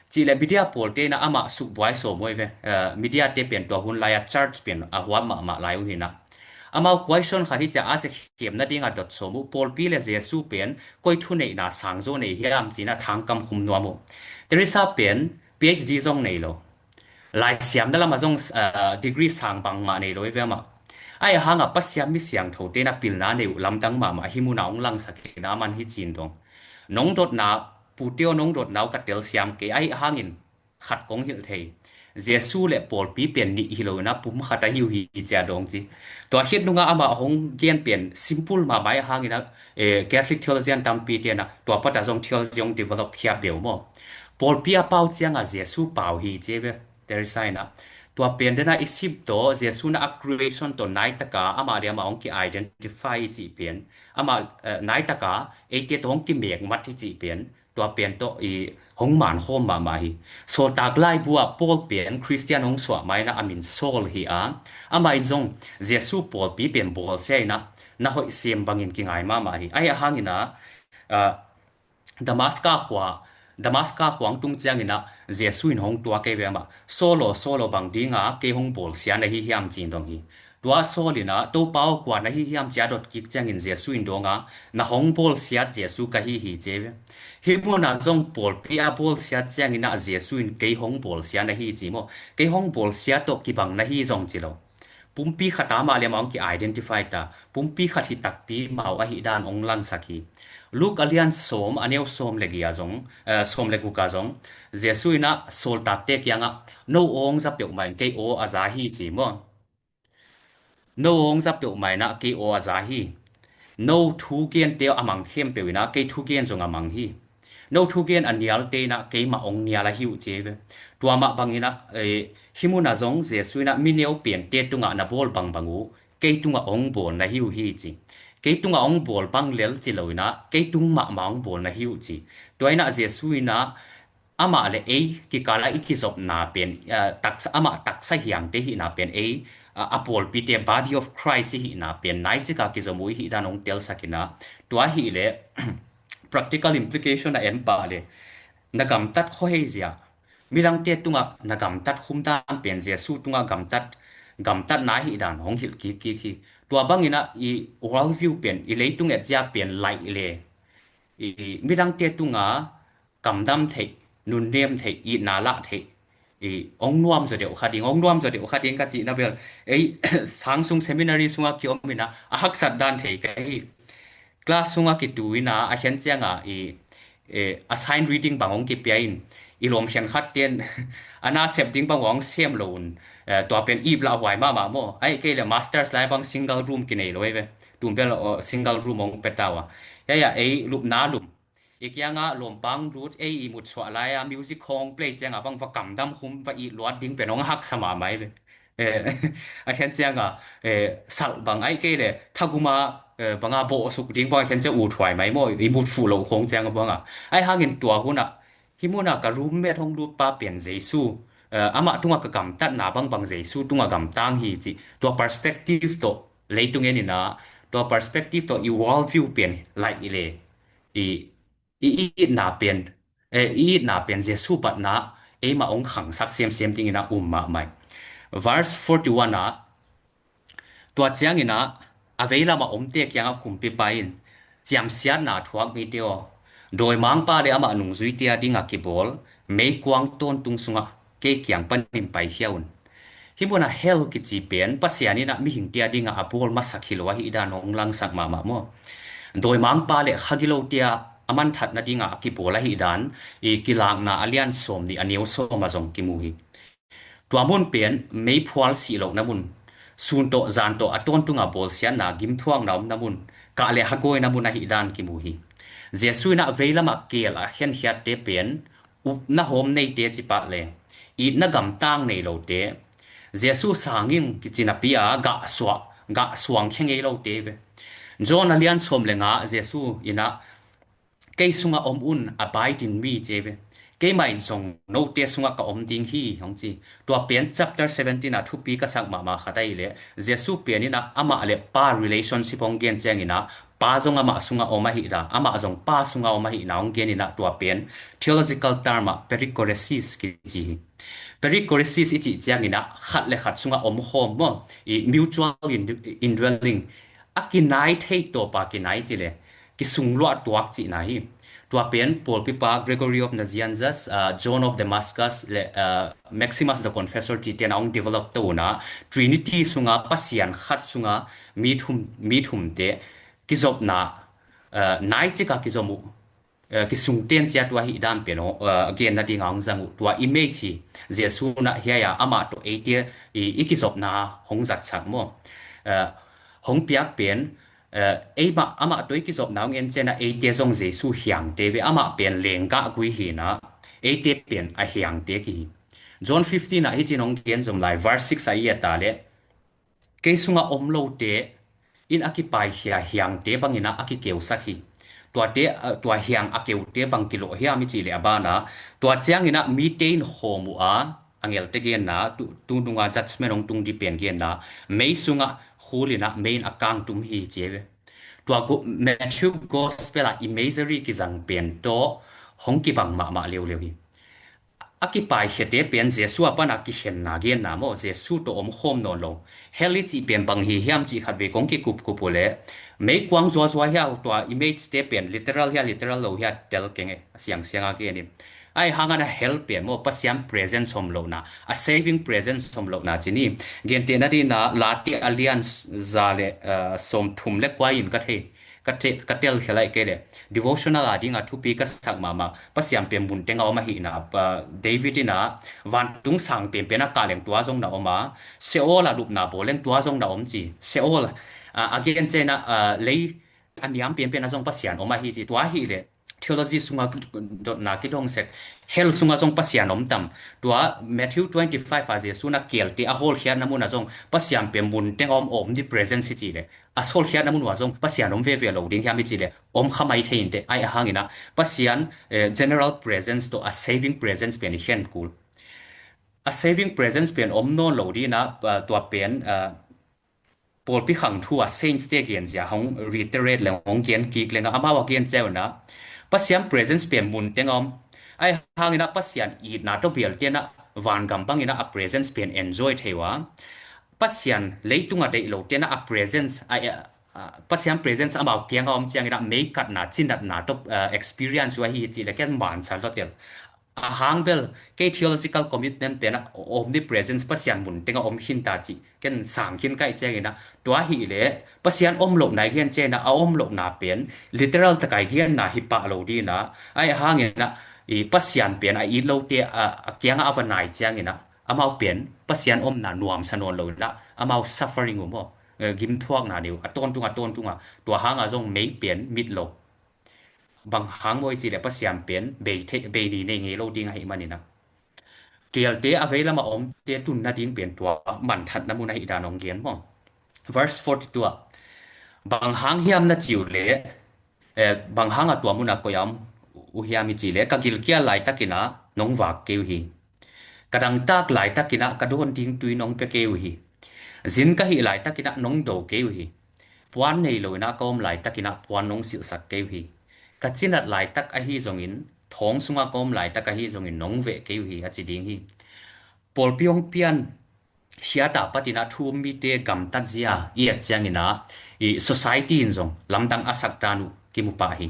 Cih le media pawlte ina amah sukbuai sawm uh hi ve, eh, media te pian tua hun lai a church pian a huap mahmah lai uh hina. Amau question khat hi cia a se khiam nadinga dot sawm uh, pawlpi le Jesu pen koi thuneihna sangzaw nei hiam cina thangkam khum nuam uh. Teresa pen PhD zong nei lo. Laisiamna lamah zong, ah, degree sang bangmah nei lo i ve amah. Ahi hanga Pasian mi siangthote na pilna nei uh lamdang mahmah hi muna hong langsak hina aman hi cin dong. Nong dotna, puteo nong dotna uh ka telsiam kei ahi hangin khat kong hilh thei. Jesu le pawlpi pen nih hi lo ina pum khat ahi uh hi cia dong ci. Tua khit nunga amah hong gen pen simple mahmah ahi hangina, eh, Catholic theologian tampi tena tua pata zong theology hong develop khia beu maw? Pawlpi a pau cianga Jesu pau hi ci ve, Teresa ina. Tua pen dena i sim tawh, Jesu na a creation tawh naitaka amah le amah hong ki-identify i cih pen. Amah, eh, naitaka eite tawh hong kimek mat i cih pen. Tua pen tawh i hong mankhawm mahmah hi. Sawltak laibu ah Paul pen Christian hong suah maina a min Saul hi a. Amah in zong Jesu pawlpi pen bawlsia ina na hoih sem bangin kingai mahmah hi. Ahi hangina, ah, Damaska khua, Damaska khua hong tung ciangina Jesu in hong tua kei ve amah. Saul aw, Saul aw, bang dinga kei hong bawlsia na hi hiam cin dong hi. Tua Saul ina Topa aw kua na hi hiam cia dot kik ciangin Jesu in donga na hong bawlsiat Jesu ka hi hi ci ve. Hih muna zong pawlpi a bawlsiat ciangina Jesu in kei hong bawlsia na hi ci maw? Kei hong bawlsia tawh kibang na hi zong ci lo. Pumpi khat a amah le amah hong ki-identify ta. Pumpi khat hi takpi mau ahih dan hong langsak hi. Luke a lian sawm, a neu sawm le gia zong, eh, sawm le guka zong, Jesu ina sawltakte kiangah, no aw hong za peuhmah in kei aw a za hi ci maw? No aw hong za peuhmah ina kei aw a za hi. No thugente a mang khempeuh ina kei thugen zong a mang hi. No thugen a nialte ina keimah hong nial ahi uh ci ve. Tua mah bangina, eh, hih muna zong Jesu ina mineu piante tungah na bawl bangbang uh, kei tungah hong bawl na hi uh hi ci. Kei tungah hong bawl bang lel ci lo ina, kei tung mahmah hong bawl na hi uh ci. Tua ina Jesu ina amah le ei kikala i kizopna pen, ah, taksa, amah taksa hiangte hihna pen ei, ah, a pawlpite body of Christ i hihna pen nai cika kizom uh i hih dan hong telsak ina. Tua hi le practical implication a en pah le na gamtat khuahei zia, midangte tungah na gamtat khum dan pen Jesu tungah gamtat, gamtatna hi dan hong hilh kikkik hi. Tua bangina i world view pen, i leitung etzia pen laih le i midangte tunga kamdam theih, nunnem theih, itna lah theih, i hong nuam zaw deuh kha ding, hong nuam zaw deuh kha ding ka cihna bel ei sang sung seminary sunga kiom ina a haksat dan thei ka hi. Class sunga kitu ina a khen cianga i, eh, assign reading bang hong kipia in i lawm khen khat ten a na sep ding bang hong sem lo un, eh, tua pen ip lah huai mahmah maw? Ahi kei le masters lai bang single room kinei lo ei ve. Tum bel, oh, single room hong pia ta uh a. Hiaia ei lupna lum i kianga lawmpang lut ei i mutsuah lai-a music hong play cianga bang va kamdam khum va ih luat ding pen hong haksa mahmah ei ve. Eh, a khen cianga, eh, salh bang ai kei le, thaguma, eh, banga bawhsuk ding banga khen ciang uthuai mai maw, i mutfuh loh khong cianga banga. Ai hangin tua hunah, hih munah ka roommate hong lutpa pen Jesu, eh, amah tungah ka gamtatna bangbang Jesu tungah gamtang hi cih. Tua perspective tawh leitung eninah, tua perspective tawh i worldview pen laih le, i i itna pen, eh, i itna pen Jesu batna eimah hong khangsak semsem dinginah um mahmah. Verse forty-one ah, tua cianginah a veilamah omte kiangah kumpipa in, ciamsiatna thuak mite aw, dawimangpa le amah nungzuite a dingah kibawl meikuang tawntung sungah kei kiang panin paikhia un. Hih munah hell kici pen Pasian inah mihingte a dingah a bawl masak hi lo ahih dan hong langsak mahmah maw? Dawimangpa le khagilote a manthat nadingah a kibawl ahih dan i Kilakna a lian sawm nih a neu sawm a zong kimu hi. Tua mun pen meiphual sih lohna mun, sun tawh zan tawh a tawntunga bawlsiatna gimthuakna omna mun, kah le hagawina mun ahih dan kimu hi. Jesu inah veilamah keel a khenkhiatte pen upna hawm neite cipah le itna gamtang nei lote, Jesu sangin kici napi a gah suah, gah suang khia ngei lote ve. John a lian sawm le nga Jesu inah, kei sungah om un, abide in me ci ve. Keimah in zong note sungah ka om ding hi hong ci. Tua pen chapter seventeen ah thupi ka sak mahmah khat ahih leh Jesu pen inah amah le Pa relationship hong gen cianginah Pa zong amah sungah om ahihna, amah zong Pa sungah om ahihna hong geninah tua pen theological term ah perichoresis kici hi. Perichoresis i cih cianginah khat le khat sungah omkhawm maw, i mutual in-, indwelling, a kinai thei tawpa kinai ci le kisungluah tuak cihna hi. Tua pen pawlpipa Gregory of Nazianzus, uh, John of Damascus le, uh, Maximus the Confessor cihte na hong develop to unah Trinity sunga Pasian khat sunga mi thum, mi thumte kizopna, uh, nai cika kizom uh, uh, kisungten cia tua hih dan pen uh, gen nadinga hong zang uh. Tua image hi. Jesu na hiaia amah tawh eite i, i kizopna hong zatsak maw? Uh, hong piak pen, uh, eimah amah tawh i kizopna hong en cianah eite zong Jesu hiangte ve, amah pen lenggah gui hinah eite pen a hiangte kihi. John fifteen ah hicin hong gen zom lai, verse six ah i et ta leh, kei sungah om lote in a kipaikhia hiangte banginah a kikeusak hi. Tuate, uh, tua hiang a keute bang kilawh hiam i cih leh a banah, tua cianginah mite in khawm uh a, angelte genna, tu, tu nunga judgment hong tung dih pen genna, mei sungah khulinah mei in a kangtum hi ci ve. Tua go-, Matthew Gospel ah imagery kizang pen tawh hong kibang mahmah leuleu hi. A kipaikhiate pen Jesu a pana kikhenna genna maw, Jesu tawh omkhawm nawn lo. Hell i cih pen bang hi hiam cih khatvei kong kikupkup uh leh, meikuang zuazua hiau, tua image te pen literal hia, literal lo hia tel keng e, a siangsianga gen in. Ai hangana hell pen maw, Pasian presence om lohna, a saving presence om lohna ci ni. Gentehna dina Late a lian za le, uh, sawmthum le kua in ka thei, ka te-, ka tel khia lai kei le, devotional a dinga thupi ka sak mahmah, Pasian pen mun tenga om ahihna, uh, David ina vantung sang penpen a kah leng tua zong na om a, Seol a lupna bawl leng tua zong na om ci. Seol, uh, a gen cianah, uh, lei a niam penpen a zong Pasian om ahi ci. Tua ahih leh theology sunga dotna kidong sek, hell sunga zong Pasian om tam? Tua Matthew twenty-five a Jesu na kelte a hawlkhiatna muna zong Pasian pen mun tenga om, omnipresence hi ci le, a sawlkhiatna mun ua zong Pasian om veve lo ding hiam i ci le, om kha mai thei inteh. Ai a hangina Pasian, eh, general presence tawh a saving presence pen i khen kul. A saving presence pen om nawn lo dina, uh, tua pen, uh, pawlpi khang thu a saints te gen zia hong reiterate leng hong gen kik lenga amau a gen ceu na, Pasian presence pen mun tenga om. Ai hangina Pasian itna tawh bial tena vangam bangina a presence pen enjoy thei ua. Pasian leitunga deih lo tena a presence, a, a, a, Pasian presence amau kianga om ciangina meikatna, cinatna tawh, uh, experience ua hi ci le ken mansa lotel. A hang bel, kei theological commitment pena omnipresence Pasian mun tenga om khinta ci ken sang khin kai ciangina, tua hi le Pasian om lohna i gen ciangina, a om lohna pen literal taka i genna hi pah lo dina. Ai a hangina i Pasian pen a it lote a, a kianga a va nai ciangina, amau pen Pasian omna nuamsa nawn lo ina, amau suffering uh maw, eh, gimthuakna neu a tawntunga, tawntunga, tua hanga zong mei pen mit lo. Bang hang maw i ci le Pasian pen bei thei, bei ni nei ngei lo ding ahi manina. Kelte a veilam a omte tun nading pen tua manthatna mun ahih dan hong gen maw. Verse forty-two ah, bang hang hiam na ci uh leh, eh, bang hang a tua mun a koih a om uh hiam i cih leh, ka gilkial laitakin ah nong vak kei uh hi. Ka dangtak laitakin ah ka dawn ding tui nong pia kei uh hi. Zin ka hih laitakin ah nong do kei uh hi. Puan nei lo in ah ka om laitakin ah puan nong silhsak kei uh hi. Ka cinat laitak ahi zongin, thawng sungah ka om laitak ahi zongin nong veh kei uh hi, a ci ding hi. Pawlpi hong pian khiat a patin ah thu um mite gamtat zia i et ciangin ah, i society in zong lamdang a sak dan uh kimu pah hi.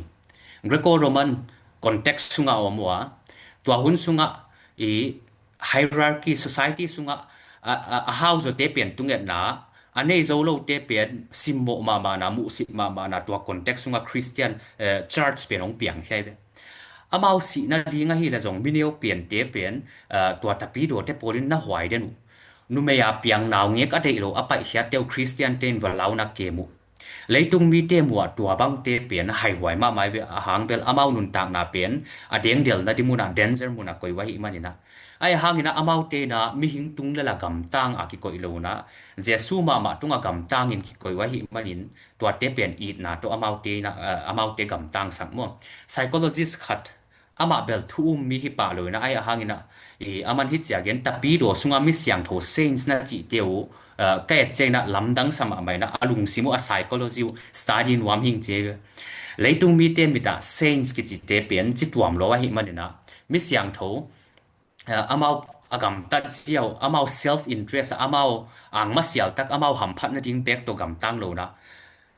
Greco-Roman context sungah a om uh a, tua hun sungah i hierarchy, society sungah a, a, a hau zawte pen tungetna, a nei zo lote pen simmawh mahmahna, muhsip mahmahna, tua context sungah Christian, eh, church pen hong piangkhia hi ve. Amau sihna ding ahih leh zong mineu piante pen, eh, tua tapidawte pawlin na huai den uh. Numei a piang naungek a deih lo a paihkhiatte uh Christiante in va launak kem uh. Leitung mite muh ah tua bangte pen haihuai mahmah hi ve, a hang bel amau nuntakna pen a dengdel nading mun ah, danger mun ah koih uh ahih manin ah. Ahi hangin ah amaute in ah mihing tung lel a gamtang a kikoih lo in ah, Jesu mahmah tungah gamtangin kikoih uh ahih manin, tuate pen itna tawh amaute in ah, eh, amaute gamtang sak maw. Psychologist khat, amah bel thu um mi hi pah lo in ah, ahi hangin ah, i, aman hih ciangin tapidaw sungah mi siangtho saints na cihte uh, eh, ka et ciangin ah lamdang sa mahmah in ah, a lungsim uh, a psychology uh study nuam hing ci hi. Leitung mite mit ah saints kicite pen ci tuam lo ahih manin ah, mi siangtho, eh, amau a gamtat zia uh, amau self interest, amau angmasial tak, amau hamphat nading bek tawh gamtang lo in ah,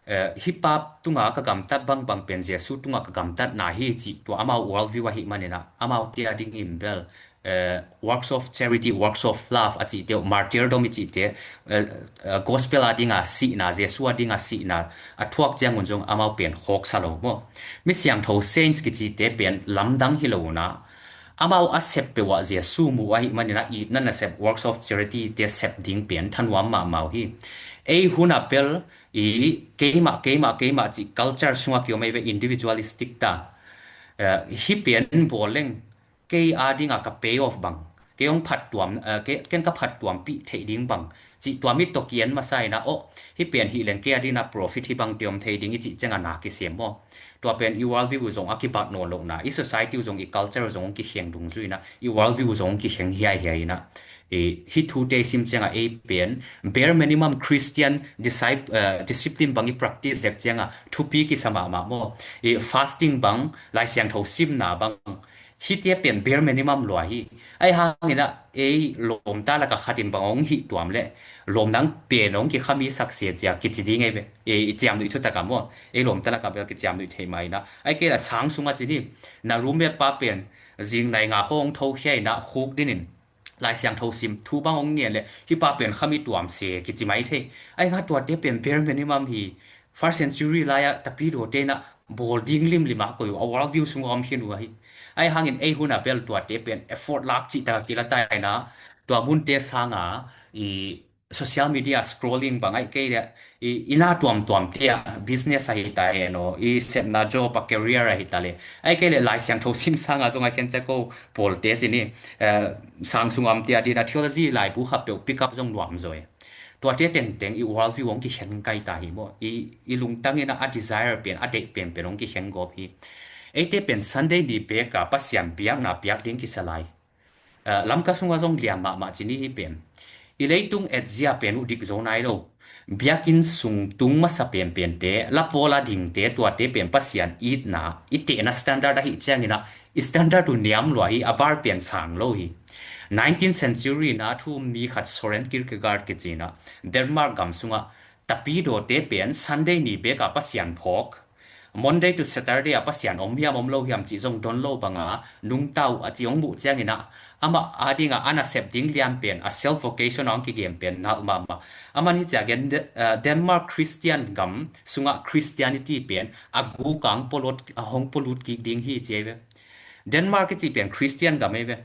eh, hih pa tungah ka gamtat bangbang pen Jesu tungah ka gamtatna hi cih tua amau worldview ahih manin ah, amaute a dingin bel, eh, works of charity, works of love a cihte uh, martyrdom i cihte, eh, eh, gospel a dinga sihna, Jesu a dinga sihna a thuak ciangun zong amau pen khawksa lo maw. Mi siangtho saints kicite pen lamdang hi lo in ah, amau a sep peuh ah Jesu mu ahih manin ah, itna nasep, works of charity te sep ding pen thanuam mahmah uh hi. Ei hun ah bel i keimah, keimah, keimah cih culture sungah kiom ei ve, individualistic ta. Eh, hih pen bawl leng kei a dingah ka pay off bang, kei hong phattuam, eh, kei, ken ka phattuampih theih ding bang cih tua mi tawh ki-en masa in ah, oh, hih pen hih leng kei a dingah profit hih bangte om thei ding i cih ciangah na kisem maw. Tua pen i worldview uh zong a kibat nawn lohna, i society uh zong, i culture uh zong hong kikheng dungzui in ah, i worldview uh zong hong kikheng hiaihiai in ah, i, hih thute i sim ciangah ei pen bare minimum Christian discip-, eh, discipline bang i practice dek ciangah thupi kisa mahmah maw. I fasting bang, Lai Siangtho simna bang, hihte pen bare minimum lua hi. Ahi hangin ah ei lawmta lakah khat in bang hong hih tuam leh, lawm dang pen hong kikhami saksia cia kici ding ei ve. Ei, i ciamnuih thutak ah maw, ei lawmta lakah bel kiciamnuih thei mah in ah, ahi kei leh sang sungah ci ni, na roommate pa pen zing nai nga khawng hong thokhia in ah khukdin in Lai Siangtho sim, thu bang hong ngen leh, hih pa pen khami tuam se kici mai thei. Ahi hang tuate pen bare minimum hi. First century lai-ah tapidawte in ah bawl ding limlim a koih uh, a worldview sungah om khin uh ahi. Ahi hangin ei hun ah bel tuate pen effort lak cihtak a kila ta in ah, tua munte sangah i social media scrolling bang, ahi kei leh i, i na tuamtuamte ah, business ahi ta hen aw, i sepna job a career ahi ta leh, ahi kei leh Lai Siangtho sim sangah zong a khen cia ko pawlte ci ni, eh, sang sungah omte a dingin ah theology laibu khat peuh pick up zong nuam zaw hi. Tuate tengteng i worldview hong kikhen kai ta hi maw. I, i lungtang in ah a desire pen, a deih penpen hong kikhen gawp hi. Eite pen Sunday ni bek a Pasian biakna piak ding kisa lai. Eh, Lamka sungah zong liam mahmah ci ni hih pen. I leitung etzia pen uh dik zo nai lo. Biakinn sung tung masa penpente, lapawl a dingte, tuate pen Pasian itna, i tehna standard ahih ciangin ah, i standard uh niam lua hi, a bar pen sang lo hi. Nineteenth century in ah thu um mi khat Soren Kierkegaard kici in ah, Denmark gam sungah tapidawte pen Sunday ni bek a Pasian phawk, Monday to Saturday a Pasian om hiam om lo hiam cih zong don lo banga nungta uh a ci hong muh ciangin ah, amah a dingah a nasep ding lian pen, a self vocation a hong kigem pen nalh mahmah. Aman hih ciangin De-, eh, Denmark Christian gam sungah Christianity pen a guk a hong pawlut, a hong pawlut kik ding hi ci ei ve. Denmark i cih pen Christian gam ei ve.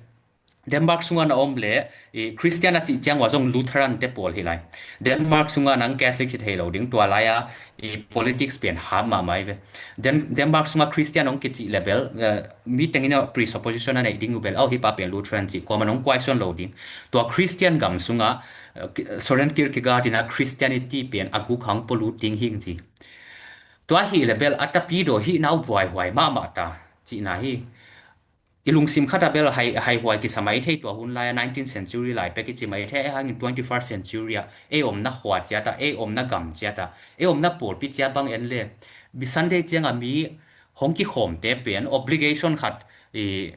Denmark sungah na om le, i, Christian a cih ciang ua zong Lutheran te pawl hi lai. Denmark sungah nang Catholic hi thei lo ding, tua lai-a, i, politics pen hap mahmah hi ve. Den-, Denmark sungah Christian hong kicih le bel, eh, mi tengin a presupposition a neih ding uh bel, au, hih pa pen Lutheran cih, kuamah nong question lo ding. Tua Christian gam sungah, eh, Søren Kierkegaard in a Christianity pen a guk hang pua lut ding hing ci. Tua hi le bel a tapidaw hih nau buaihuai mahmah ta cihna hi. I lungsim khat a bel hai, haihuai kisa mai thei, tua hun lai-a nineteenth century lai pek i ci mai thei, ahih hangin twenty-first century ah ei omna khua ciat ah, ei omna gam ciat ah, ei omna pawlpi ciat bang en le, mi Sunday ciangah mi hong kikhawmte pen obligation khat, i,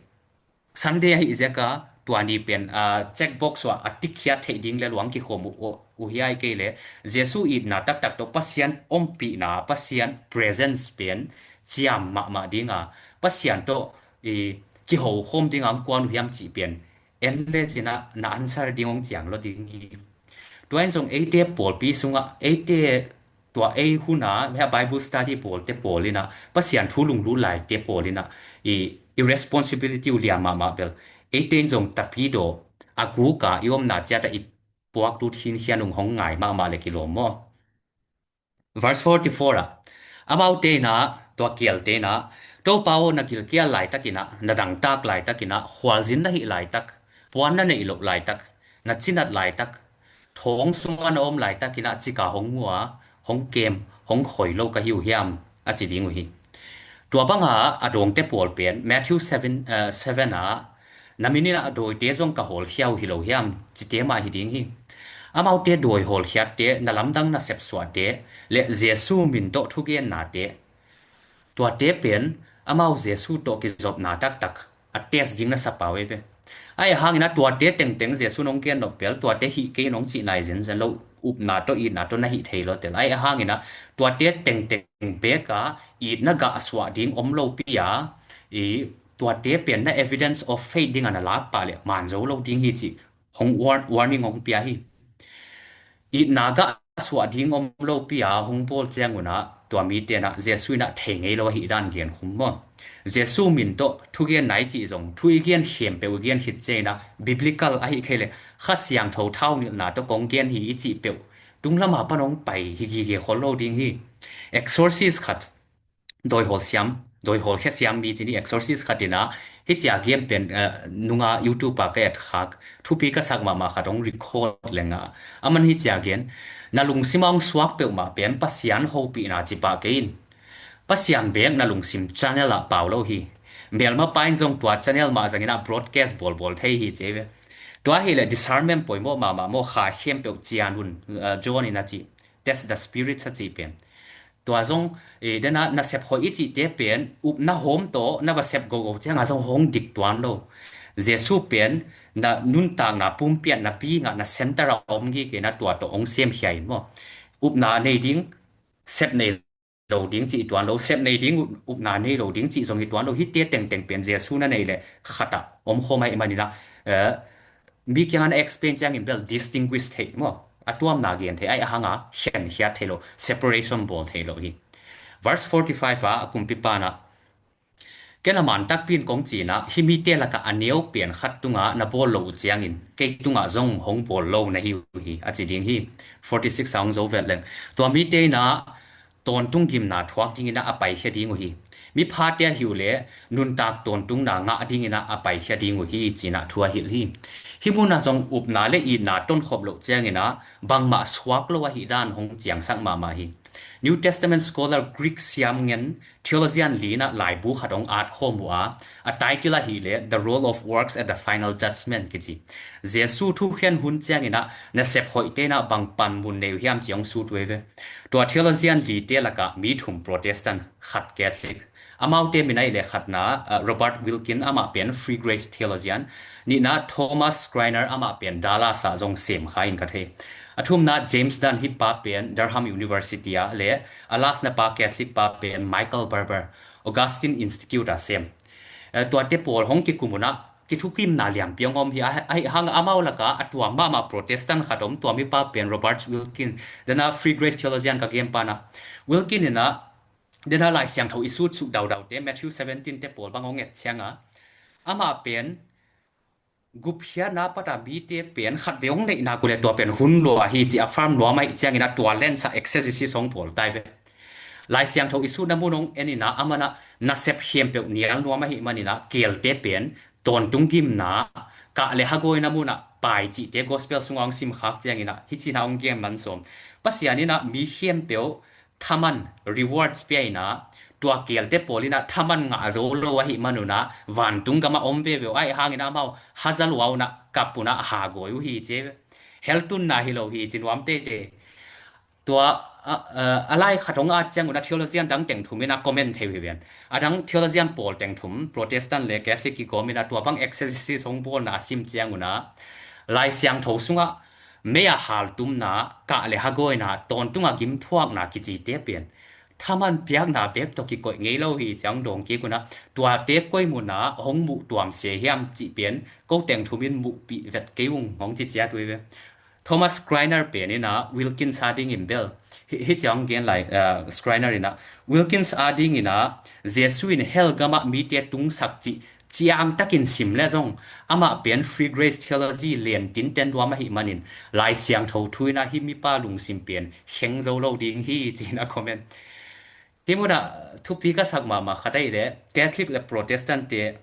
Sunday ahih ziaka tua ni pen, ah, checkbox uah a tick khiat theih ding le luang kikhawm uh, uh, uh hiai kei le, Jesu itna taktak tawh Pasian ompihna, Pasian presence pen ciam mahmah dinga, Pasian tawh, i, kihokhawm dinga hong kuan uh hiam cih pen en le cin ah na answer ding hong ciang lo ding hi. Tua in zong eite pawlpi sungah, eite tua ei hun a, hia Bible study pawlte pawl in ah, Pasian thu lunglut laite pawl in ah, i, i responsibility uh liam mahmah bel, eite in zong tapidaw a guk a i omna ciat ah i puak lut khinkhian ung hong ngai mahmah le kilawm maw? Verse forty-four ah, amaute in ah, tua kialte in ah, Topa aw, na gilkial laitakin ah, na dangtak laitakin ah, khualzin na hih laitak, puan na neih loh laitak, na cinat laitak, thawng sungah na om laitakin ah cika hong mu a, hong kem, hong khoi lo ka hi uh hiam, a ci ding uh hi. Tua banga a dawngte pawl pen Matthew seven, eh, seven ah, na min in ah dawite zong ka hawlkhia uh hi lo hiam, cite mah hi ding hi. Amaute dawi hawlkhiatte, na lamdang nasepsuahte, le Jesu min tawh thugennate, tuate pen amau Jesu tawh kizopna taktak a test ding na sa pau ei ve. Ahih hangin ah tuate tengteng Jesu nong gen nop bel, tuate hih kei nong cih nai zenzen lo, upna tawh itna tawh na hih thei lo tel. Ahih hangin ah tuate tengteng bek a itna gah suah ding om lopi a, i, tuate pen na evidence of faith ding a na lak pah le man zo lo ding hi cih hong war-, warning hong pia hi. Itna gah suah ding om lopi a hong bawl ciangun ah tua mite in ah Jesu in ah thei ngei lo ahih dan gen khum maw? Jesu min tawh thugen nai cih zong, thu i gen khempeuh i gen khit ciangin ah biblical ahih kei le Kha Siangtho thaunilhna tawh kong gen hi i cih peuh tunglam a pan hong pai hi gige khol lo ding hi. Exorcist khat, dawi hawl siam, dawi hawlkhia siam mi ci ni, exorcist khat in ah, hih cia gen pen, eh, nunga YouTube ah ka et khak, thupi ka sak mahmah khat hong record leng ah, aman hih cia gen, na lungsim a hong suak peuhmah pen Pasian hopihna ci pah kei in. Pasian bek na lungsim channel ah pau lo hi. Melmapa in zong tua channel mah zangin ah broadcast bawlbawl thei hi ci ve. Tua hi le discernment poimawh mahmah maw, kha khempeuh cian un, eh, John in a ci, test the spirits a ci pen. Tua zong, eh, dena nasep hoih i cihte pen, upna hawm tawh, na va sep gogo cianga zong hong dik tuan lo. Jesu pen, na nuntakna pumpiatna pi ngah na center a om ngike na tua tawh hong semkhia in maw? Upna nei ding, sep nei lo ding cih tuan lo, sep nei ding, upna nei lo ding cih zong hi tuan lo. Hihte tengteng pen Jesu na nei le khat ah om khawm ahih manin ah, eh, mi kiangah na explain ciangin bel distinguish theih maw? A tuamna gen theih, ahih hanga khenkhiat theih lo, separation bawl theih lo hi. Verse forty-five ah a kumpipa in ah, ken a man takpi in kong ci in ah, hih mite lakah a neu pen khat tungah na bawl lo uh ciangin, kei tungah zong hong bawl lo na hi uh hi, a ci ding hi. Forty-six ah hong zo vet leng. Tua mite in ah, tawntung gimna thuak dingin ah a paikhia ding uh hi. Miphate ahi uh le nuntak tawntungna ngah dingin ah a paikhia ding uh hi, ci-in ah thu a hilh hi. Hih munah zong upna le itna tonkhop loh ciangin ah bangmah suak lo ahih dan hong ciangsak mahmah hi. New Testament scholar Greek siam ngen theologian li in ah laibu khat hong at khawm uh a, a title ahih leh The Role of Works at the Final Judgment kici. Jesu thukhen hun ciangin ah nasep hoihte in ah bang panmun nei uh hiam ci hong sut uh ei ve. Tua theologian lite lakah mi thum Protestant, khat Catholic. Amaute min ahih leh khatna, ah, Robert Wilkin, amah pen Free Grace theologian. Nihna Thomas Schreiner, amah pen Dallas ah zong sem kha in ka thei. A thumna James Dunn, hih pa pen Durham University ah, le a lastna pa Catholic pa pen Michael Barber, Augustine Institute ah sem. Eh, tuate pawl hong kikum un ah, kithukimna lianpi hong om hi a, ahih hang amau lakah a tuam mahmah Protestant khat om, tua mipa pen Robert Wilkin, dena Free Grace theologian ka gen pa in ah. Wilkin in ah, dena Lai Siangtho i sut suk daudaute, Matthew seventeen te pawl bang hong et cianga, amah pen gupkhiatna pata mite pen khat vei hong neihna kule tua pen hun lua hi ci a farm nuam ahi ciangin a tua lensa exegesis hong pawl tai ve. Lai Siangtho i sutna mun hong enin a aman a nasep khempeuh nial nuam ahi manin a kelte pen tawntung gimna kah le hagawina munah pai cihte gospel sungah hong simkhak ciangin a hicin a hong gen man sawm. Pasian in a mi khempeuh thaman rewards pia in a tua kelte pawl in a thaman ngah zo lo ahi manun a vantung gamah om veve uh ahi hangin a amau haza lua un a kap un a hagawi uh hi ci. Hell tunna hi lo hi ci nuam tete. Tua a, a, a lai khat hong at ciangun a theologian dang teng thum in a comment thei uh hi ven. A dang theologian pawl teng thum, Protestant le Catholic kikawm in a tua bang exegesis hong bawlna a sim ciangun a Lai Siangtho sungah mei a haltumna kah le hagawina tawntunga gimthuakna kicite pen thaman piakna bek tawh kikoih ngei lo hi ciang dawng kik un a tuate koi munah hong muh tuam se hiam cih pen ko teng thum in muhpih vet kei ung hong ci ciat uh hi ve. Thomas Schreiner pen in a Wilkins a dingin bel hi, hi ciang gen lai, uh, Schreiner in a Wilkins a dingin a Jesu in hell gamah mite tungsak cih ciang takin sim le zong amah pen free grace theology len tinten duam ahi manin Lai Siangtho thu in a hi mipa lungsim pen kheng zo lo ding hi ci in a comment. Hi munah thupi ka sak mahmah khat ahi le Catholic le Protestant te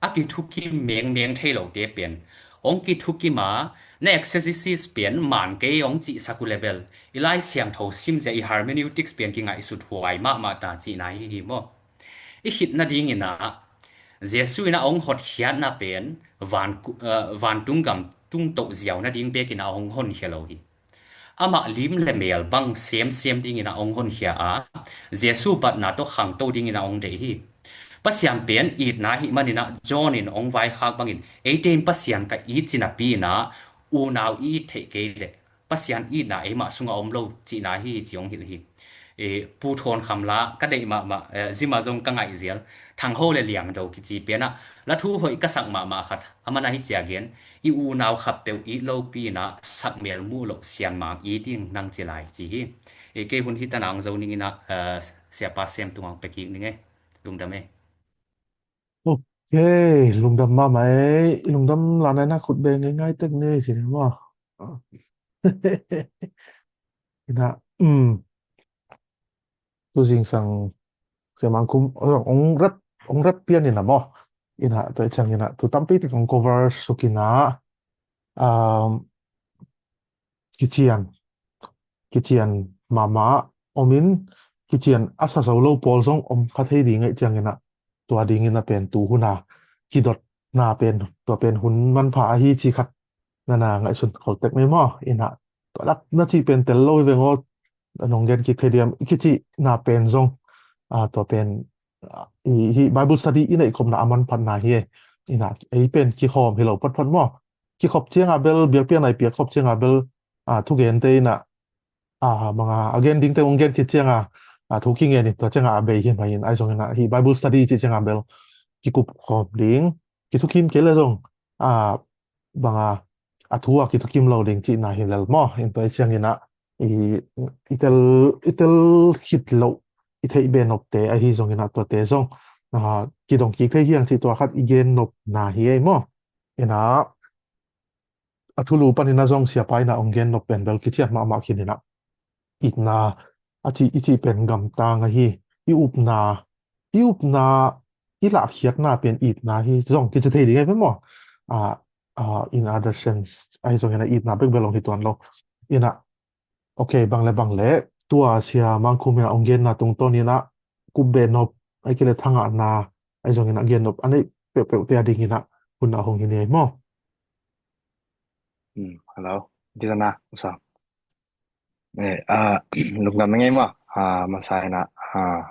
a kithukim mengmeng thei lote pen hong kithukim a na exegesis pen man kei hong cihsak uh le bel i Lai Siangtho simzia i hermeneutics pen kingaihsut huai mahmah ta cihna hi hi maw? I khit nadingin a Jesu in a hong hotkhiatna pen van, uh, vantung gam tungtoh ziau nading bekin a hong honkhia lo hi. Amah lim le mel bang semsem dingin a hong honkhia a Jesu batna tawh khangto dingin a hong deih hi. Pasian pen itna hi manin a John in hong vaikhak bangin eite in Pasian ka it cinapi in a unau i it theih kei leh Pasian itna eimah sungah om lo cihna hi ci hong hilh hi. E, Pu Thawn Kham la ka deih mahmah, e, zima zong ka ngaihzial Thang Ho le Liang Do kici pianah la thu hoih ka sak mahmah khat a man ahi cia gen i unau khat peuh it lopi in a sak mel muh loh sianmang it ding nang ci lai ci hi. E, kei hun hi tanang zo ning in a, e, siapa sem tungah pekik ning e. Lungdam e. Ok, lungdam mahmah e. I lungdam lanai na khut beng ngai ngai tek ne si ne maw? Ina, um, tu zingsang siamang kum ong rep, ong rep pian ina maw? Ina, tu ciang ina, tu tampi tik ong cover suk ina, um, kician, kician mahmah omin, kician a sa zo lo pawl zong om kha thei ding aih ciang ina, tua ding ina pen tu huna kidotna pen, tua pen hun manpha ahi ci khat nana ngaihsun khol tek mai maw? Ina, tua lak na ci pen tel lo i veng aw, nong gen kik thei diam i kici na pen zong, a, tua pen, a, i, hi Bible study i neih khopna a manphatna hi e. Ina, ei pen kikhawm hi lo photphot maw? Kikhop cianga bel, biakpiakna i piak khop cianga bel, a, thugente ina, a, banga, a gen dingte ong gen kit cianga, a, thu kingen in tua cianga a bei hi mai in, ai zong ina, hi Bible study ci cianga bel, kikup khawm ding, kithukim kei le zong, a, banga, a thu a kithukim lo ding cihna hi lel maw? In tua i ciang ina, i, i tel, i tel khit loh, i theih be nopte ahi zong ina tuate zong, a, kidong kik thei hiang cih tua khat i gen nopna hi ei maw? Ina, a thulu pan ina zong siapa ina ong gen nop pen bel kician mahmah khin ina. Itna, a ci, i ci pen gamtang ahi, i upna, i upna, i lahkhiatna pen itna hi zong kici thei ding ahi pen maw? A, a, in other sense, ahi zong ina itna bek bel ong hi tuan lo. Ina, ok, bang le bang le, tua siamang khum ina ong genna tungtawn ina, kup be nop, ai kei le thangahna, ai zong ina gen nop, a neih peuhpeuh te a ding ina, hun a hong hi ni ai maw? Hmm, hello. Di sana, usa. Eh, ah, lungdam ngei maw? Ah, masa ina, ah,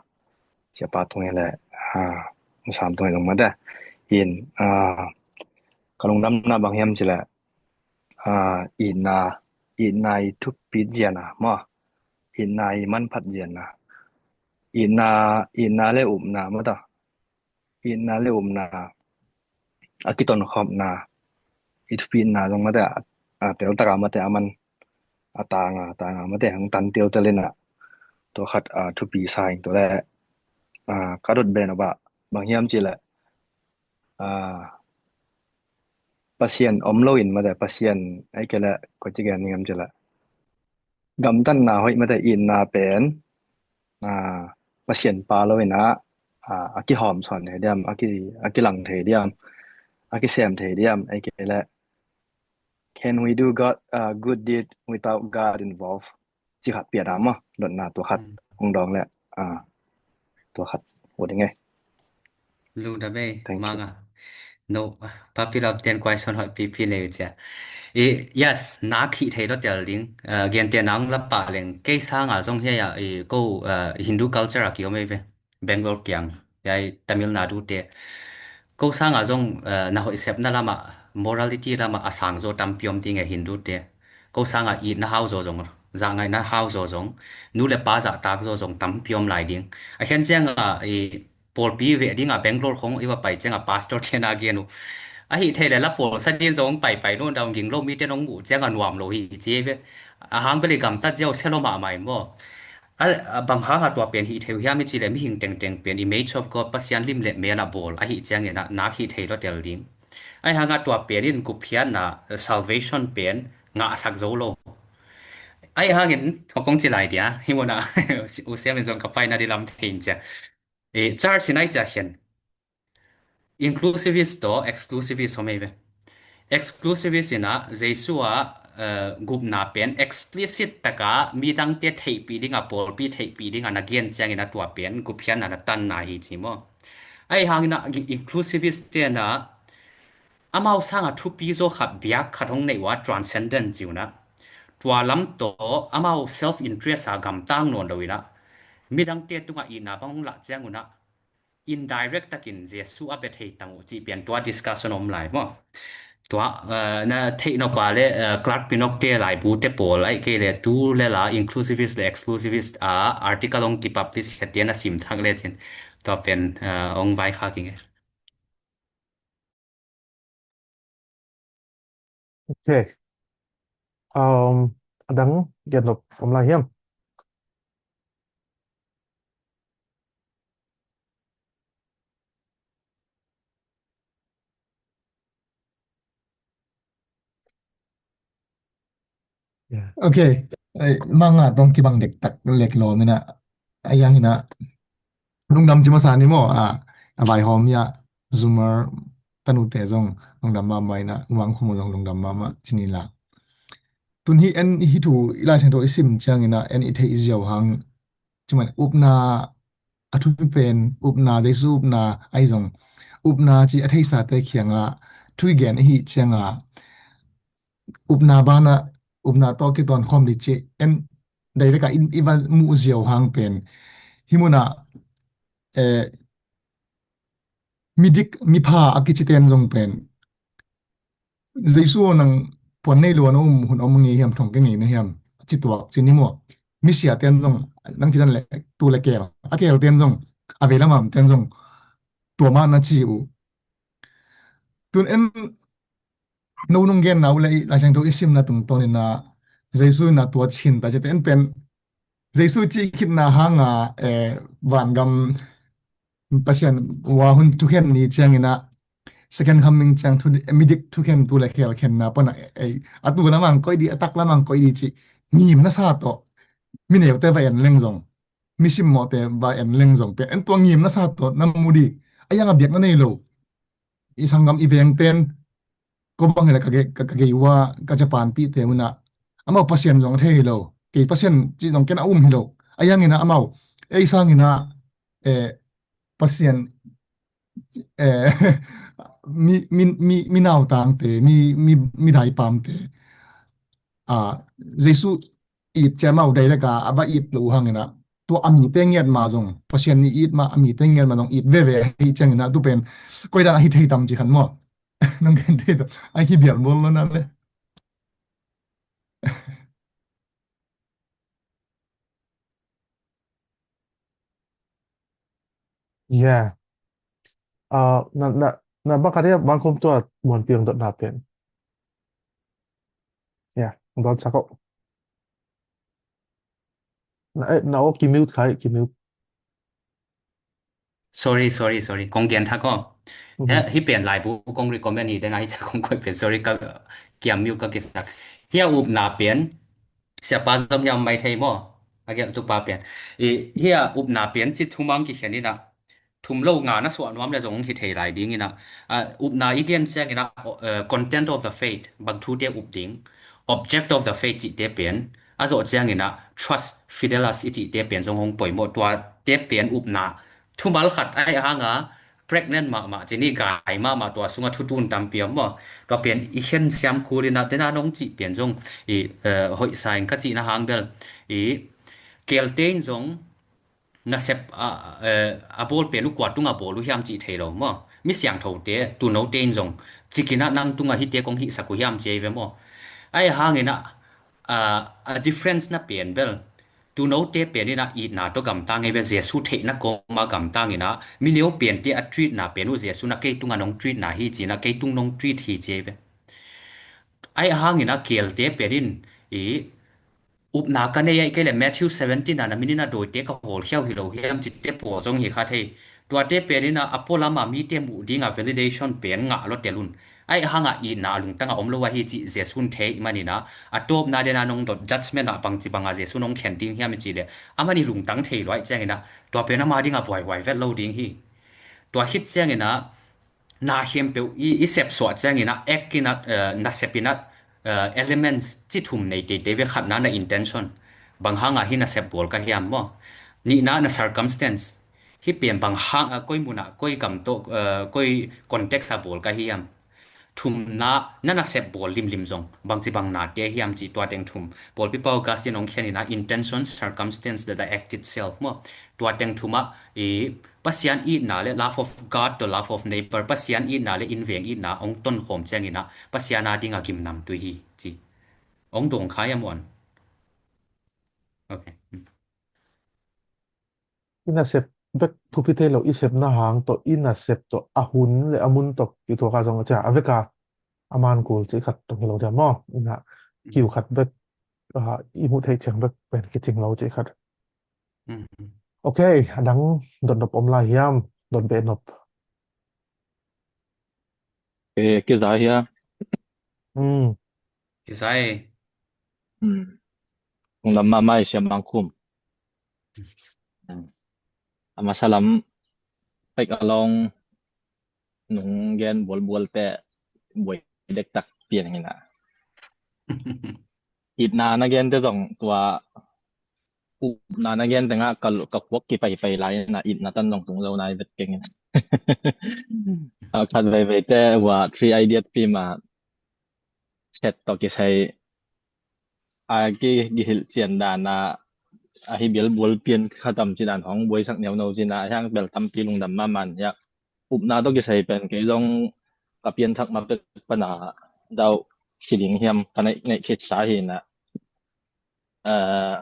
siapa tung le, ah, usa tung lungdam de. In, ah, ka lungdamna bang hiam cile, ah, itna, itna i thupi ziana maw? Itna i manphat ziana. Itna, itna le upna maw ta? Itna le upna, a kitonkhopna, i thupitna zong mate, a, a teltaka mate a man, a tanga, a tanga mate hong tan teltel ina, tua khat, a, thupi sa ing tua le, a, ka dot ben a ba, bang hiam cile, a, Pasian om lo in mate, Pasian ai kei le koi ci gen ning am ci le. Gamtatna hoih mate, itna pen, a, Pasian pa lo in a, a, a kihawm sawn thei diam, a ki, a kilang thei diam, a kisem thei diam, ai kei le. Can we do God, uh, good deed without God involved? Ci khat pian a maw, dotna tua khat, mm, hong dawng le, ah, tua khat, ua ding e. Lungdam e, thank you. Manga. No, Papi Lam ten question hoih pipi nei uh cia. I, yes, na khih thei lo tel ding. Uh, gentehna hong la pah leng, kei sanga zong hia, i, ko, uh, Hindu culture a kiom ei ve. Bangalore kiang, hiai Tamil Nadu te. Ko sanga zong, eh, na hoih sepna lamah, morality lamah a sang zaw tampi om ding e Hindu te. Ko sanga itna hau zaw zong, zahngaihna hau zaw zong, nu le pa zahtak zaw zong tampi om lai ding. A khen cianga, i, pawlpi veh dinga Bangalore khong i va pai cianga pastor te na gen uh. Ahi thei le la pawl sa din zong pai pai no dau ging lo mi te nong muh cianga nuam lo hi ci ve. A hang beli gamtat ziau se lo mahmah in maw. A, a bang hanga tua pen hih thei uh hiam i cih leh mihing tengteng pen image of God, Pasian lim le mel a bawl ahih ciangin a nak hih thei lo tel ding. Ahi hanga tua pen in gupkhiatna, salvation pen ngahsak zo lo. Ahi hangin kong ci lai dia, hi muna, u Siam in zong ka paina di lam thei in cia. E, church in ai cia hian. Inclusivist tawh exclusivist om ei ve. Exclusivist in a Jesu a, eh, gupna pen explicit taka midangte theihpih dinga, pawlpi theihpih dinga na gen ciangin a tua pen gupkhiatna na tanna hi ci maw. Ahi hangin a inclusivist te in a amau sanga thupi zaw khat biak khat hong neih ua transcendent ci uh na. Tua lam tawh amau self interest a gamtang nawn lo in a midangte tungah itna bang hong lah ciang un a indirect takin Jesu a bia thei tang uh cih pian tua discussion om lai maw. Tua, eh, na theih nop a le, eh, Clark Pinnock te laibu te pawl ai kei le tu le la inclusivist le exclusivist a article ong kipublish khat te na sim thak le cin. Tua pen, eh, ong vai kha kinge. Ok. Um, adang gen nop om lai hiam? Ok. Manga tong kibang dektak lek lo mina. Ayang ina. Lungdam ci masa ni maw, a, a vaihawm ia Zoomer tanute zong lungdam mahmah ina, Uang Khum zong lungdam mahmah ci ni la. Tun hi en hi thu i Lai Siangtho i sim ciang ina en i theih ziau hang, cuman upna a thupi pen, upna, Jesu upna ahi zong, upna ci a theisate kianga thu i gen ihi cianga, upna bana, upna tawh kituan khawm di ci en direct a in i va muh ziau hang pen. Hi muna, eh, midik, mipha a kici ten zong pen. Jesu nang puan nei luan um hun om nge hiam thong ke ngei na hiam. Ci tuak ci ni maw. Misia ten zong, nang ci dan le, tu le kel. A kel ten zong, a vei lamam ten zong. Tua mah na ci uh. Tun en no nung gen nau le i Lai Siangtho i simna tungtawn ina Jesu ina tua cin ta ci ten pen Jesu ci khitna hanga, eh, vangam Pasian wa hun thukhen ni ciang ina second coming ciang thu, midik thukhen tu le khel khenna pana, eh, a tu lamang koi di, a tak lamang koi di ci ngim na sa to. Mi neu te va en leng zong. Mi sim mo te va en leng zong pen en tua ngim na sa to na mu di. A yang a biak na nei lo. I sanggam i veng ten ko bang hila ka gei, ka, ka gei ua ka Japan pi te una. Amau Pasian zong a thei hi lo. Kei Pasian ci zong ken a um hi lo. A yang ina amau. Ei sang ina, eh, Pasian, eh, mi, mi, mi, mi nau tang te, mi, mi, mi dai pam te. A, Jesu it ciama uh direct a, a va it lo uh hangina. Tua a mite ngiat ma zong, Pasian ni it ma, a mite ngiat ma zong it veve hi ciangina, tu pen, koi dan a hi thei tam ci khan maw. Nong gen thei tam, a hi bial bol lo na le. Yeah. Ah, na, na, na bang khat ia bang kum tua muan piang dot na pen. Yeah, dot sa ko. Na, eh, na o ki mute khai, ki mute. Sorry, sorry, sorry. Kong gen tha ko. He, hi pen laibu kong recommend hi, dena hi ca kong koih pen, sorry, ka kiam mute ka kisak. Hia upna pen, siapa zong hiam mai thei maw? A gelh tupa pen. I, hia upna pen cit thumang kikhen ina, thum lo nga na suah nuam le zong hi thei lai ding ina. A, upna i gen ciang ina, o, eh, content of the faith, bang thute up ding, object of the faith cihte pen, a zawh ciang ina, trust, fidelis i cihte pen zong hong poimawh, tuate pen upna. Thumal khat ai hanga, pregnant mahmah, cini gai mahmah, tua sunga thutun tampi om maw? Tua pen i khen siam kul ina, dena nong cih pen zong i, eh, hoih sa ing ka cihna hang bel i kelte in zong nasep a, eh, a bawl pen uh kua tunga bawl uh hiam cih thei lo maw? Mi siangthote, tunote in zong cik ina nang tunga hite kong hihsak uh hiam ci ei ve maw? Ai hang ina, a, a difference na pen bel tunote pen ina itna tawh gamtang ei ve, Jesu theihna kawma gamtang ina, mi neu pente a treatna pen uh Jesu na kei tunga nong treatna hi ci ina, kei tung nong treat hi ci ei ve. Ai hang ina kelte pen in i upna ka nei ai kei le Matthew seventeen a na min ina dawite ka hawl khiau hi lo hiam cite pawl zong hi kha thei. Tuate pen ina a pualama mite muh dinga validation pen ngah lo tel un. Ai hanga itna a lungtanga om lo ahi cih Jesu'n thei i man ina, a tawpna dena nong dot judgment ah bangci banga Jesu'n hong khen ding hiam i cih le, a man i lungtang thei lo ai ciang ina, tua pen ama dinga buaihuai vet lo ding hi. Tua khit ciang ina, na khempeuh i, i sep suah ciang ina, act ina, eh, nasep ina, eh, elements ci thum nei teitei ve, khatna na intention. Bang hanga hi nasep bawl ka hiam maw? Nihna na circumstance. Hi pen bang hang, eh, koi muna, koi gam tawh, eh, koi context a bawl ka hiam? Thumna, na nasep bawl limlim zong bangci bang nate hiam cih tua teng thum. Pawlpi pa Augustine hong khen ina intention, circumstance, the, the act itself maw? Tua teng thum ah i Pasian itna le love of God, the love of neighbor, Pasian itna le innveng itna hong tonkhawm ciang ina Pasian a dinga gimnamtui hi ci. Hong dawng kha hiam uan? Okay. I nasep bek thupi thei lo, i sepna hang tawh, i nasep tawh, a hun le a mun tawh kithuak a zong a cia a veka a man kul cih khat tawh hi lo dia maw? Ina kiu khat bek, ah, i muh theih ciang bek pen kicing lo cih khat. Mm. Okay, a dang dot nop om lai hiam? Dot beh nop. Eh, kizai hia? Mm. Kizai. Mm. Lungdam mahmah i Sia Mang Khum. Mm. A masa lam pek a long nung gen bualbual te buai dektak pian hina. Itna na gen te zong tua upna na gen te nga ka, ka khuak kipaipai lai na itna tan zong tung zo nai vet keng ina. A khat veivei te ua three idea pi ma chet tawh kisai a ki gihilh cian dan a, a hi bialbual pian khatam ci dan hong buaisak niauno cina a hiang bel tampi lungdam mahmah hia. Upna tawh kisai pen kei zong ka pianthak ma pek pana dauh hi ding hiam ka neih, neih khitsa hi na. Eh,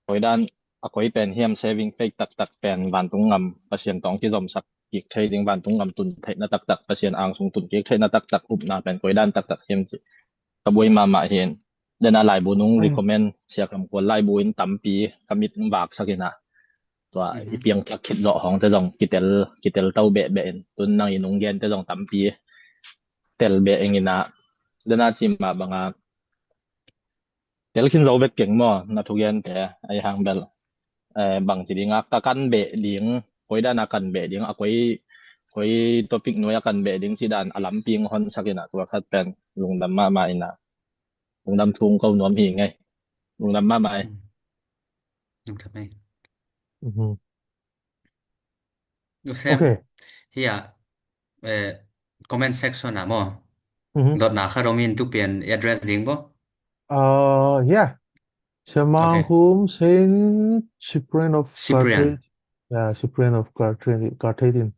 koi dan a koi pen hiam saving faith taktak pen vantung ngam Pasian tawh kizomsak kik thei ding, vantung ngam tun theihna taktak, Pasian angsung tun kik theihna taktak upna pen koi dan taktak hiam ci ka buai mahmah hi. Dena laibu nung recommend Sia Kam Kual laibu in tampi ka mit vaksak ina. Tua i piangthak khit zawh hong te zong kitel, kitel tau behbeh in. Tun nang i nung gen te zong tampi tel beh ing ina. Dena ci mah banga tel khin zo vet keng maw, na thugente, ai hang bel. Eh, bang ci ding a, ka kan beh ding, koi dan a kan beh ding, a koi, koi topic nuai a kan beh ding ci dan a lampi hong honsak ina, tua khat pen lungdam mahmah ina. Lungdam thu ko nuam hi ngei. Lungdam mahmah ei. Mm. Lungdam ei. Mhm. Usem, okay. Hia, eh, comment section ah maw? Mhm. Dotna khat om in tu pian address ding bo? Uh, yeah. Sia Mang Khum, Saint Cyprian of Carthage. Yeah, Cyprian of Carthage, Carthage in.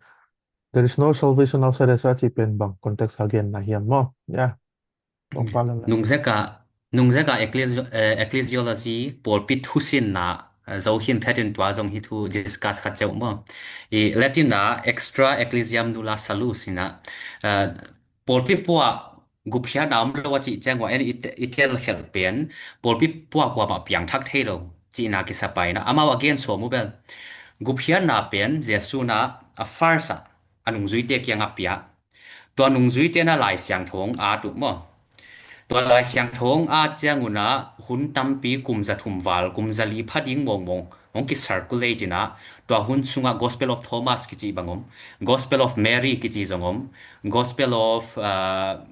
There is no salvation outside the church, i pen bang context a gen na hiam maw? Yeah. Nungzeka, nungzeka ecclesi-, eh, ecclesiology, pawlpi thusinna, eh, zo hin phetin tua zong hi thu discuss khat ceuh maw? I Latin a extra ecclesiam nulla salus ina, eh, pawlpi pua gupkhiatna om lo a cih ciang ua en i te-, i telkhelh pen, pawlpi pua kuamah piangthak thei lo cihna kisa pai ina, amau a gen sawm uh bel. Gupkhiatna pen Jesu na a first a, a nungzuite kiangah pia. Tua nungzuite na Lai Siangtho hong at uh maw. Tua Lai Siangtho hong at ciangun ah hun tampi kum za thum val, kum za li pha ding mawngmawng hong ki-circulate in ah, tua hun sungah Gospel of Thomas kici bang om, Gospel of Mary kici zong om, Gospel of, ah,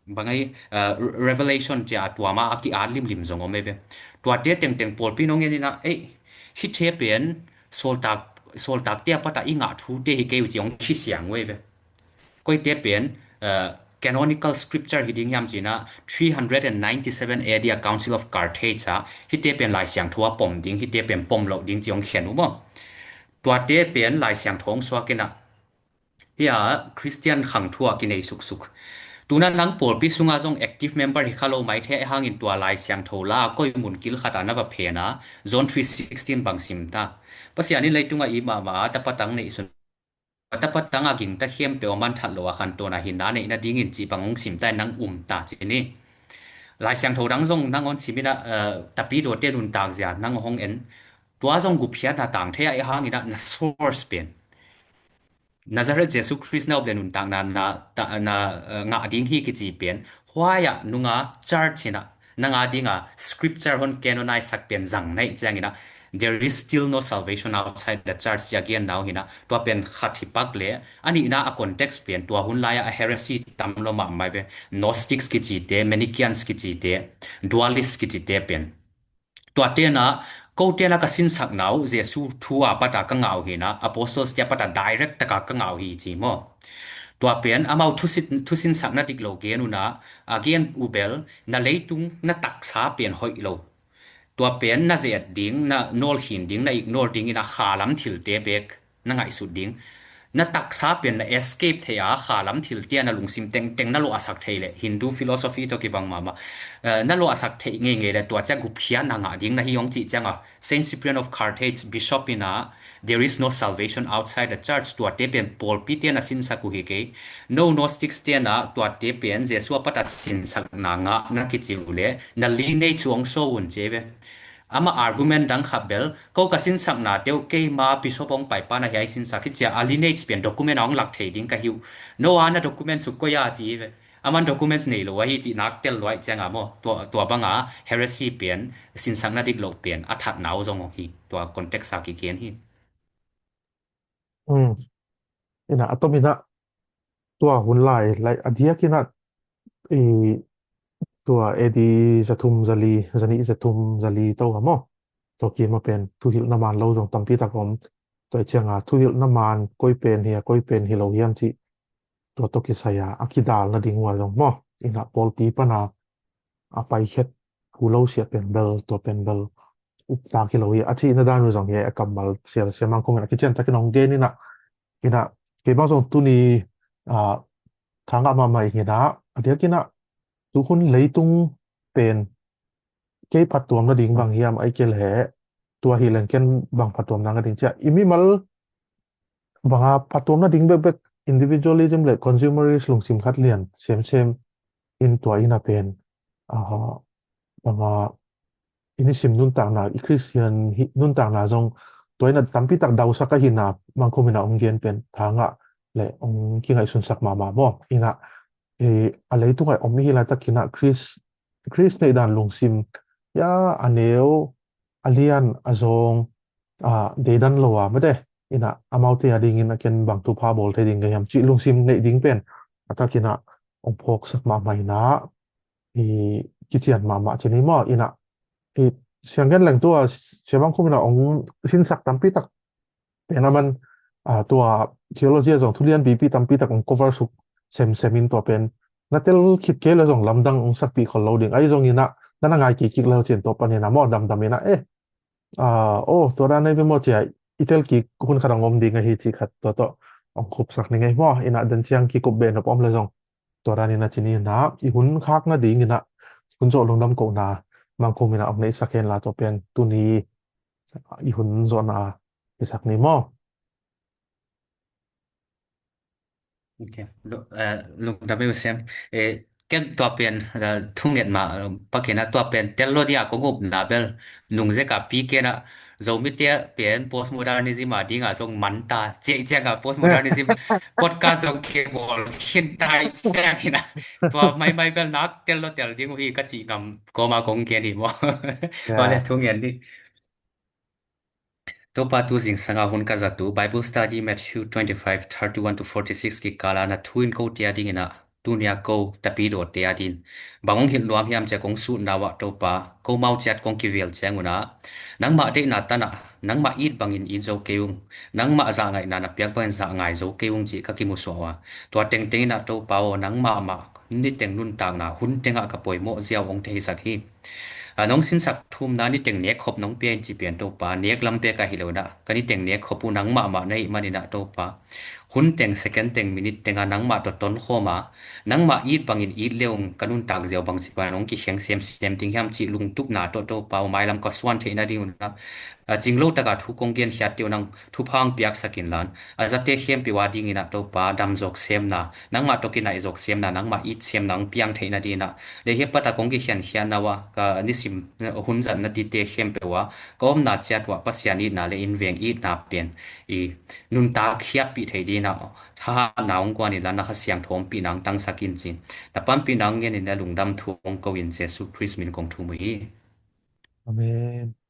bang ai, ah, Revelation cia tua mah a ki-at limlim zong om ei ve. Tuate tengteng pawlpi in hong en in ah, ei, hihte pen sawltak, sawltakte a patah i ngah thute hi kei uh ci hong khisiang uh ei ve. Koite pen, ah, canonical scripture hi ding hiam ci in ah, three hundred and ninety-seven A D a Council of Carthage ah hihte pen Lai Siangtho a pom ding, hihte pen pom loh ding ci hong khen uh maw. Tuate pen Lai Siangtho hong suak in ah, hia Khristian khang thu ah kinei suksuk. Tu in ah nang pawlpi sungah zong active member hi kha lo maithei, ahih hangin tua Lai Siangtho la a koih mun kil khat ah na va phen a, John three sixteen bang sim ta. Pasian in leitungah it mahmah a, tapa tang neihsun, tapa tang a gingta khempeuh a man that lo a khantawn a hinna neih nadingin cih bang hong sim ta in nang um ta ci ni. Lai Siangtho dang zong nang hong sim in ah, eh, tapidawte nuntak zia nang hong en. Tua zong gupkhiatna tang thei a, ahih hangin ah na source pen Nazareth Jesu Khrist na up le nuntakna na, ta, na, eh, ngah ding hi kici pen, huai ah nunga church in ah nang a dinga scripture hong canonize sak pen zang na hih ciangin ah, there is still no salvation outside the church ci a genna uh hi in ah, tua pen khat hi pak leh, a nihna a context pen tua hun lai ah a heresy tam lua mahmah ei ve, Gnostics kicite, Manichaeans kicite, Dualists kicite pen. Tuate in ah, kote in ah ka sinsakna uh Jesu thu a pat a ka ngah uh hi in ah, Apostles te a pat a direct tak a ka ngah uh hi ci maw. Tua pen amau thusit, thusinsakna dik lo gen un ah, a gen uh bel na leitung na taksa pen hoih lo. Tua pen na ze-et ding, na nawlkhin ding, na ignore ding in ah kha lam thilte bek na ngaihsut ding. Na taksa pen na escape thei a, kha lam thilte a na lungsim tengteng na luahsak thei leh, Hindu philosophy tawh kibang mahmah, eh, na luahsak thei ngeingei leh, tua ciang gupkhiatna ngah ding na hi hong cih ciang a, Saint Cyprian of Carthage, bishop in ah, there is no salvation outside the church, tuate pen pawlpite na sinsak uh hi kei. No Gnostics te in ah, tuate pen Jesu a pat a sinsakna ngah na kici uh leh, na lineage uh hong show un ci ei ve. Amah argument dang khat bel, ko ka sinsaknate uh keima bishop hong paipa na hiai sinsak hi ci a, a lineage pen document a hong lak thei ding ka hi uh. No a na documents uh koi a ci ei ve. Aman documents nei lo ahi cih nak tel lua ahih ciang a maw. Tua, tua bang a heresy pen, sinsakna dik loh pen a thatna uh zong hong hi. Tua context a kigen hi. Hmm. In ah, a tom in ah, tua hun lai, lai, a diak in ah, i, tua A D za thum za li, za nih za thum za li tawh a maw. Tua kim a pen, thuhilhna man lo zong tampi tak om. Tua ciang a, thuhilhna man, koi pen hi a, koi pen hi lo hiam cih. Tua tawh kisai a, a kidal nading uh a zong maw. In ah pawlpi pan a, a paikhiat, thu lo siat pen bel, tua pen bel, uptak hi lo hi. A cihna dan uh zong hi a, kammal sial, sial mang kong in ah, kician takin hong gen in ah, in ah, kei bang zong tuni, ah, thangah mahmah ing in ah, a diak in ah, tu hun leitung pen, kei phattuam nading bang hiam, ahih kei leh, tua hi leng ken bang phattuam nading ci a. I mimal, bang a phattuam nading bekbek individualism leh consumerist lungsim khat lian, semsem, in tua in a pen, ah, bang a, i nisim nuntakna, i Khristian hi, nuntakna zong, tua in a tampi tak dausak ahi na, mang kong in ah hong gen pen, thangah leh hong kingaihsunsak mahmah maw. In ah, eh, a leitung a om i hi laitak in ah Khrist, Khrist neih dan lungsim, hia a neu, a lian, a zawng, ah, deidan lo a mate. In ah, amaute a dingin a ken bang thupha bawl thei ding ka hiam cih lungsim neih ding pen, a tak in ah, hong phawksak mahmah in ah, i kician mahmah ci ni maw. In ah, i sianggen leng tua, siabang khum in ah, hong sinsak tampi tak pen a man, ah, tua theology a zong thulian pipi tampi tak hong cover suk semsem in tua pen. Na tel khit kei leh zong lamdang hong sakpih khol lo ding. Ahi zong in ah, na na ngai kik kik leu cin tua pan in ah maw damdam in ah, eh, ah, oh, tua dan nei ve maw ci a, i tel kik hun khat hong om ding ahi cih khat tua tawh hong khupsak ning ei maw. In ah den ciang kikup beh nop om leh zong. Tua dan in ah ci ni in ah, i hun khak nading in ah, hun zawh lungdam kohna, mang kong in ah hong neihsak hen la tua pen, tuni i hun zawhna hisak ni maw. Ok. Lu-, eh, lungdam ei uh Siam. Eh, Ken tua pen, eh, thunget mah, eh, pakina tua pen tel lo dia kong upna bel nungzeka pi kena Zomite pen postmodernism a dinga zong manta ciai cianga postmodernism podcast zong kibawl khin tai ciangina tua maimai bel nak tel lo tel ding uh hi ka cih ngam koma kong gen hi maw? Vale, thungen ni. Topa, tu zingsanga hun ka zat uh Bible study Matthew twenty-five thirty-one to forty-six kikala na thu in ko tia dingina tunia ko tapidaw tia din bang hong hilh nuam hiam cia kong sutna uh ah Topa, ko mau ciat kong kivel ciang una nangmah deihna tanah nangmah it bangin it zo kei ung. Nangmah zahngaihna na piak bangin zahngai zo kei ung cih ka kimusuah uh a, tua tengteng inah Topa aw, nangmah mah niteng nuntakna hun tengah ka poimawh ziau hong theisak hi. A, nong sinsak thumna niteng nek khop nong pia in ci pian Topa, nek lam pek ahi lo inah ka niteng nek khop uh nangmah mah na hih maninah Topa, hun teng, second teng, minute tenga nangmah tawh tonkhawma nangmah it bangin it leung ka nuntak ziau bang ci pan hong kikhiang semsem ding hiam cih lungtupna tawh Topa aw, mailam ka suan theih nading unah a, cinglo taka thu kong genkhiat teuh nang thupha hong piaksak inlan a zate khempeuh a dinginah Topa damzawk semna, nangmah tawh kinaihzawk semna, nangmah it semna hong piang theih nadinah le hiapata kong kikhiankhiatna uh ah ka nisim hun zat nadite khempeuh ah ka omna ciat uh ah Pasian itna le innveng itna pen i nuntak khiappih thei dinah thahatna hong guan inlan na Kha Siangtho ompihna hong tangsak in cin na panpihna hong ngenin na lungdam thu hong ko in Jesu Khrist min kong thum uh hi. Amen.